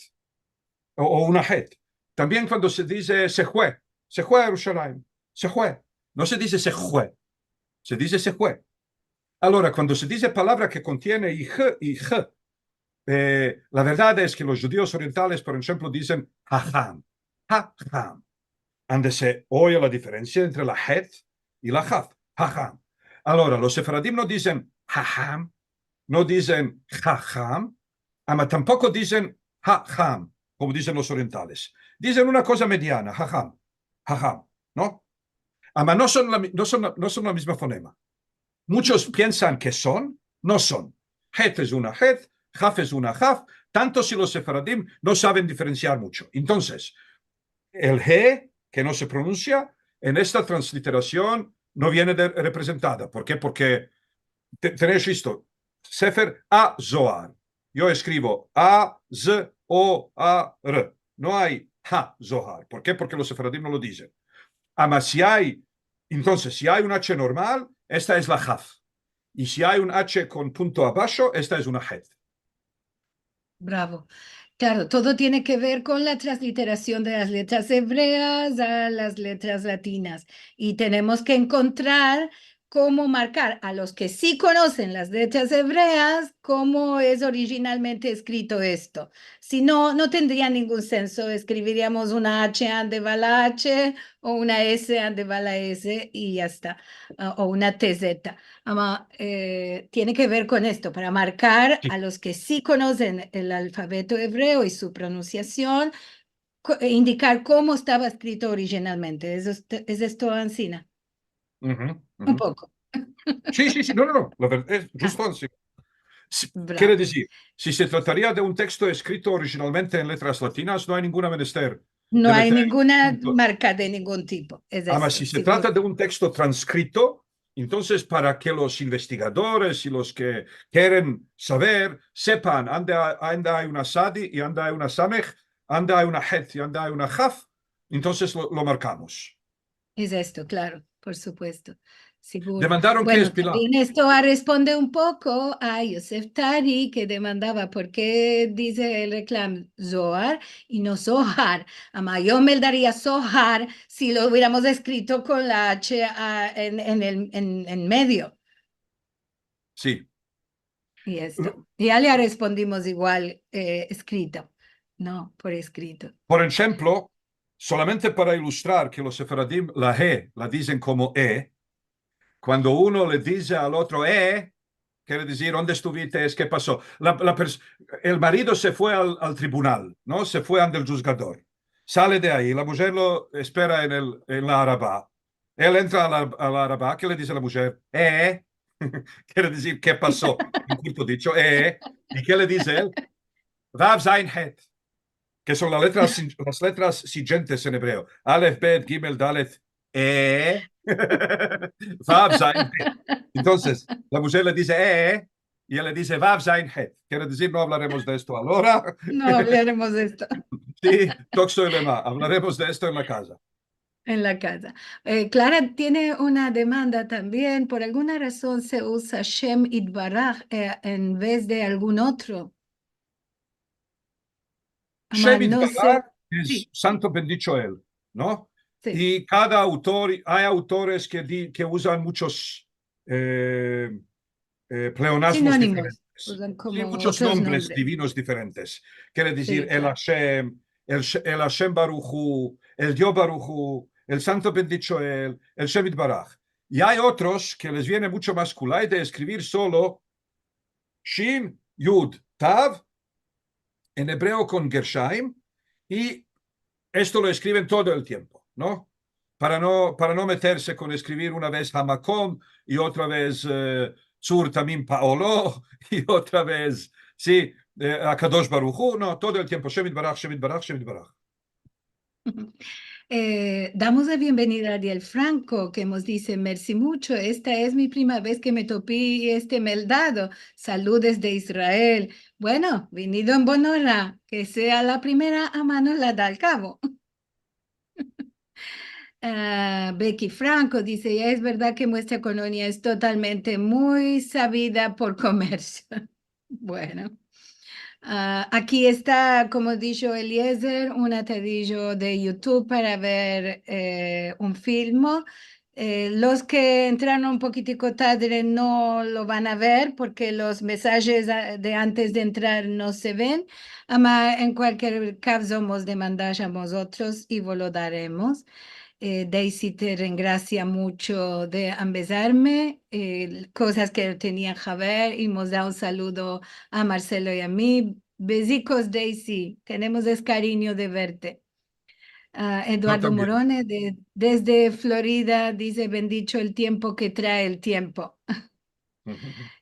O, o una het. Tambien kuando se dize se fue, se fue a Yerushalayim, se fue. No se dize se fue, se dize se fue. Alora, kuando se dize palavra ke kontiene i h, i h, eh, la verdad es ke los djudios orientales, por enshemplo, dizen haham, haham. Ande se oye la diferensia entre la het i la haf, haham. Alora, los sefaradim no dizen haham, no dizen haham, ama tampoko dizen haham, komo dizen los orientales. Dizen una koza mediana, haham, haham, no? Ama no son la mi-, no son la, no son la mizma fonema. Muchos piensan ke son, no son. Het es una het, Haf es una haf, tanto si los sefaradim no saven diferensiar mucho. Entonses, el he, ke no se pronunsia, en esta transliterasion no viene de, reprezentada. Por ke? Porke te-, tenesh esto, Sefer a-Zohar. Yo eskrivo a z o a r. No ay ha-Zohar. Por ke? Porke los sefaradim no lo dizen. Ama si ay, entonses, si ay un h normal, esta es la haf. I si ay un h kon punto abasho, esta es una het. Bravo. Klaro, todo tiene ke ver kon la transliterasion de las letras evreas a las letras latinas. I tenemos ke enkontrar komo markar a los ke si konosen las letras evreas komo es orijinalmente eskrito esto. Si no, no tendria ningun senso. Eskriviriamos una h ande va la h o una s ande va la s i ya esta. A, o una t z. Ama, e, tiene ke ver kon esto, para markar a los ke si konosen el alfabeto evreo i su pronunsiasion, ko-, e, indikar komo estava eskrito orijinalmente. Es est-, es esto ansina? Un poko. Si, si, si. No, no, no. La ver-, es djusto ansi. Si, kere dizir, si se trataria de un teksto eskrito orijinalmente en letras latinas, no ay ninguna menester de meter ninguna marka de ningun tipo. Es esto, siguro. Ama si se trata de un teksto transkrito, entonses para ke los investigadores i los ke keren saver sepan ande a-, ande ay una sadi i ande ay una sameh, ande ay una het i ande ay una haf, entonses lo, lo markamos. Es esto, klaro, por supuesto. Siguro. Demandaron ke es pilah. Bueno, tambien esto va a responder un poko a Yosef Tari, ke demandava por ke dize el reklam Zohar i no Zohar. Ama yo me daria Zohar si lo uviéramos eskrito kon la h a, en, en el, en, en medio. Si. I esto. Ya le respondimos igual, e, eskrito, no? Por eskrito. Por enshemplo, solamente para ilustrar ke los sefaradim la he la dizen komo e, kuando uno le dize al otro e, kere dizir, "Onde estuvites? Ke paso?" La, la pers-, el marido se fue al, al tribunal, no? Se fue ande el djuzgador. Sale de ayi, la mujer lo espera en el, en la araba. El entra a la, a la araba, ke le dize la mujer? "E." Kere dizir, "Ke paso?" En kurto dicho, "E." I ke le dize el? "Vav, zayin, het." Ke son las letras, las letras siguientes en ebreo. Alef, bet, gimel, dalet, e, vav, zayin, het. Entonses, la mujer le dize, "E," i el le dize, "Vav, zayin, het." Kere dizir, "No avlaremos de esto agora." No avlaremos de esto. Si, tok soy lema, avlaremos de esto en la kaza. En la kaza. E, Klara tiene una demanda tambien. Por alguna razon se uza Shem Itbaraj, e, en vez de algun otro. Ama, Shem Itbaraj es santo bendicho el, no? Si. I kada autor, ay autores ke di-, ke uzan muchos, e, e, pleonazmos diferentes. Sinonimos. Uzan komo otros nombres. Si, muchos nombres divinos diferentes. Kere dizir, el Hashem, el Sh-, el Hashem Baruj Hu, el Dio Baruj Hu, el santo bendicho el, el Shem Itbaraj. I ay otros ke les viene mucho mas kulay de eskrivir solo Shin, Yud, Tav, en ebreo kon gershaim, i esto lo eskriven todo el tiempo, no? Para no, para no meterse kon eskrivir una vez Hamakom i otra vez, e, Tzur Tamim Pa'olo i otra vez, si, e, Akadosh Baruj Hu, no, todo el tiempo Shem Itbaraj, Shem Itbaraj, Shem Itbaraj. E, damos la bienvenida a Ariel Franco, ke mos dize, "Mersi mucho, esta es mi primera vez ke me topi este meldado. Saludes de Israel." Bueno, vinido en bon ora, ke sea la primera, a mano la da al kavo. A, Becky Franco dize, "Ya es verdad ke muestra ekonomia es totalmente muy savida por komersio." Bueno. A, aki esta, komo disho Eliezer, un atadijo de YouTube para ver, e, un filmo. E, los ke entraron un pokitiko tadre no lo van a ver porke los mesajes a, de antes de entrar no se ven. Ama en kualkier kavzo mos demandash a mozotros i vo lo daremos. E, Daisy te rengrasia mucho de ambezarme, e, kozas ke tenia ke ver, i mos da un saludo a Marcelo i a mi. Bezikos, Daisy, tenemos es karinyo de verte. A, Eduardo Morone, de, desde Florida, dize, "Bendicho el tiempo ke trae el tiempo."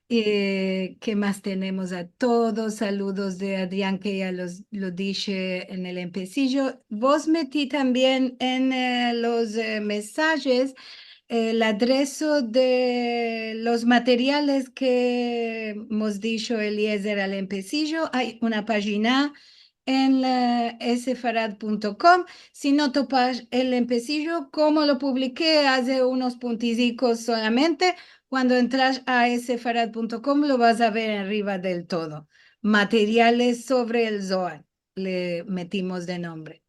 Eh, ke mas tenemos a todos? Saludos de Adrian, ke ya los, lo dishe en el empesijo. Vos meti tambien en, eh, los, eh, mesajes, eh, el adreso de los materiales ke mos disho Eliezer al empesijo. Ay una pajina en, eh, sefarad punto com. Si no topash el empesijo, komo lo publike aze unos puntizikos solamente, kuando entras a sefarad punto com lo vas a ver enriva del todo. Materiales sovre el Zoar, le metimos de nombre.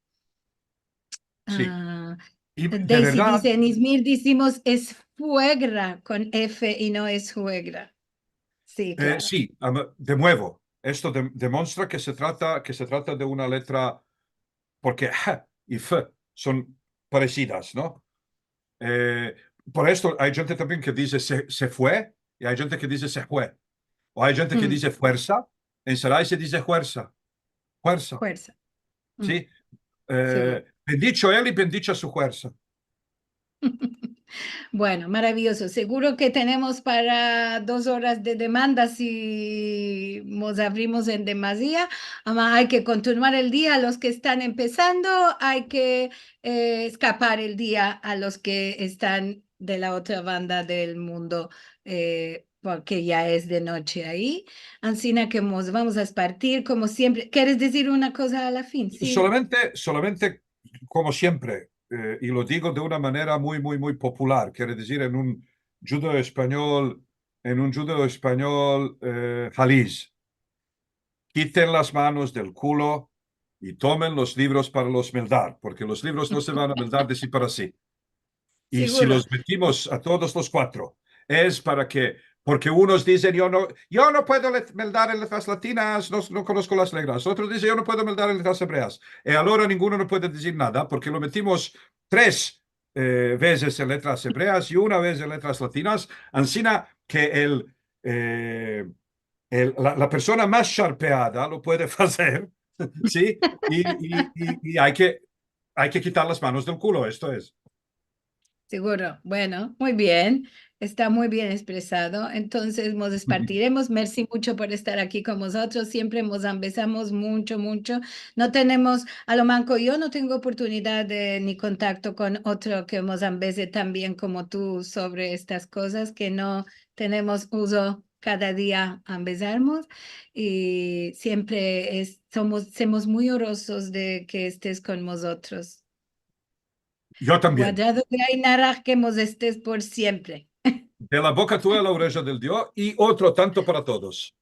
Si. Ah, i de Daisy verdad dize, en Izmir dizimos esfuegra kon F i no eshuegra. Si, eh, klaro. Si, ama, de muevo, esto de, demonstra ke se trata, ke se trata de una letra, porke h i f son paresidas, no? Eh, por esto ay djente tambien ke dize se, se fue, i ay djente ke dize se hue. O ay djente ke dize fuersa, en Sarai se dize huersa. Huersa. Huersa. Si. Eh, bendicho el i bendicha su huersa. Bueno, maraviyozo. Seguro ke tenemos para dos oras de demanda si mos avrimos en demasia. Ama ay ke kontinuar el dia a los ke estan empesando, ay ke, eh, eskapar el dia a los ke estan de la otra banda del mundo, eh, porke ya es de noche ayi. Ansina ke mos vamos a espartir, komo siempre. Keres dizir una koza a la fin? Si. Solamente, solamente, komo siempre, eh, i lo digo de una manera muy, muy, muy popular, kere dizir en un djudeo-espanyol, en un djudeo-espanyol, eh, haliz: kiten las manos del kulo i tomen los livros para los meldar, porke los livros no se van a meldar de si para si. I si los metimos a todos los kuatro, es para ke, porke unos dizen, yo no, yo no puedo let-, meldar en letras latinas, no, no konosko las reglas. Otro dize, yo no puedo meldar en letras ebreas. I agora ninguno no puede dizir nada, porke lo metimos tres, eh, vezes en letras ebreas i una vez en letras latinas, ansina ke el, eh, el, la, la persona mas sharpeada lo puede fazer, si? I, i, i, i ay ke, ay ke kitar las manos del kulo, esto es. Seguro. Bueno, muy bien. Esta muy bien espresado. Entonses, mos espartiremos. Mersi muncho por estar aki kon mozotros. Siempre mos ambezamos muncho, muncho. No tenemos, a lo manko, yo no tengo oportunidad de, ni kontakto kon otro ke mos ambeze tan bien komo tu sovre estas kozas, ke no tenemos uzo kada dia ambezarmos. I siempre es, somos, semos muy orozos de ke estes kon mozotros. Yo tambien. Guardado de Ain Ara, ke mos estes por siempre. De la boka tuya a la oreja del Dio i otro tanto para todos.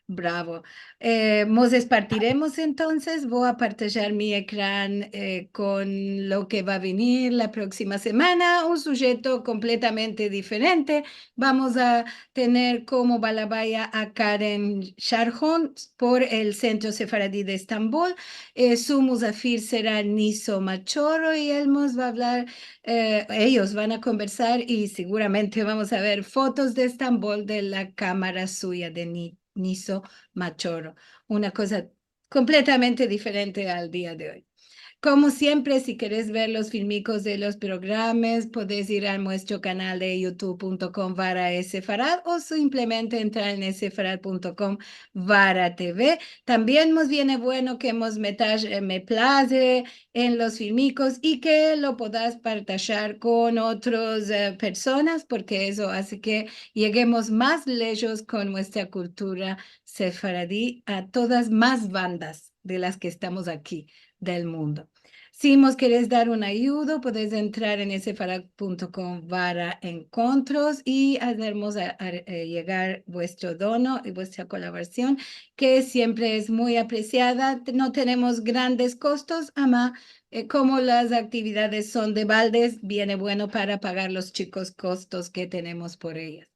Bravo. Eh, mos espartiremos entonses. Vo a partajar mi ekran, eh, kon lo ke va a venir la proksima semana. Un sujeto kompletamente diferente. Vamos a tener komo balabaya a Karen Sharhon por el Sentro Sefaradi de Estambol. Eh, su muzafir sera Niso Machoro i el mos va a avlar, eh, eyos van a konversar i seguramente vamos a ver fotos de Estambol de la kamara suya de Ni-, Niso Machoro. Una koza kompletamente diferente al dia de oy. Komo siempre, si keres ver los filmikos de los programas, podes ir a muestro kanal de youtube punto com barra sefarad o simplemente entrar en sefarad punto com barra T V. Tambien mos viene bueno ke mos metas, eh, me plaze en los filmikos i ke lo podas partajar kon otros, eh, personas, porke esto aze ke yeguemos mas lejos kon muestra kultura sefaradi a todas mas bandas de las ke estamos aki del mundo. Si mos keres dar un ayudo, podes entrar en sefarad punto com barra enkontros i azermos a, a, eh, yegar vuestro dono i vuestra kolaborasion, ke siempre es muy apresiada. No tenemos grandes kostos, ama, eh, komo las aktividades son de baldes, viene bueno para pagar los chikos kostos ke tenemos por eyas.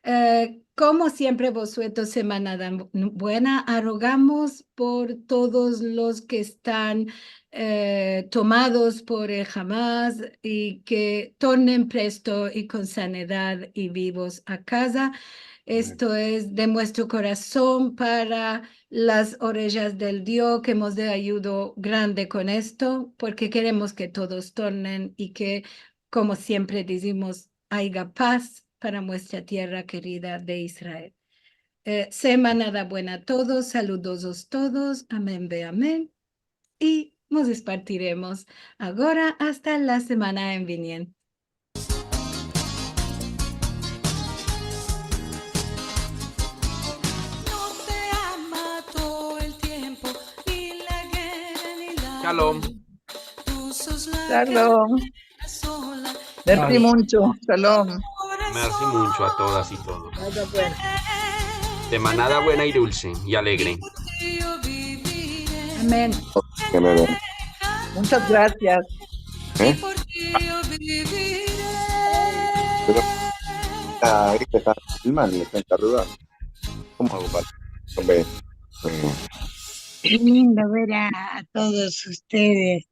Eh, komo siempre, vosuetros, semana dan bu-, buena, arogamos por todos los ke estan, eh, tomados por el Hamas i ke tornen presto i kon sanedad i vivos a kaza. Amen. Esto es de muestro korason para las orejas del Dio, ke mos de ayudo grande kon esto, porke keremos ke todos tornen i ke, komo siempre dizimos, ayga paz para muestra tierra kerida de Israel. Eh, semanada buena a todos, saludozos todos, amen ve amen. I mos despartiremos agora asta la semana en viniente. Shalom. Shalom. Mersi muncho. Shalom. Mersi muncho a todas i todos. Semanada buena i dulse i alegre. Amen. Munchas grasias. Eh? Pero, ah, ahí te está filmando, me está saludando. ¿Komo ago para? Hombre. Eh. Ke lindo ver a, a todos ustedes.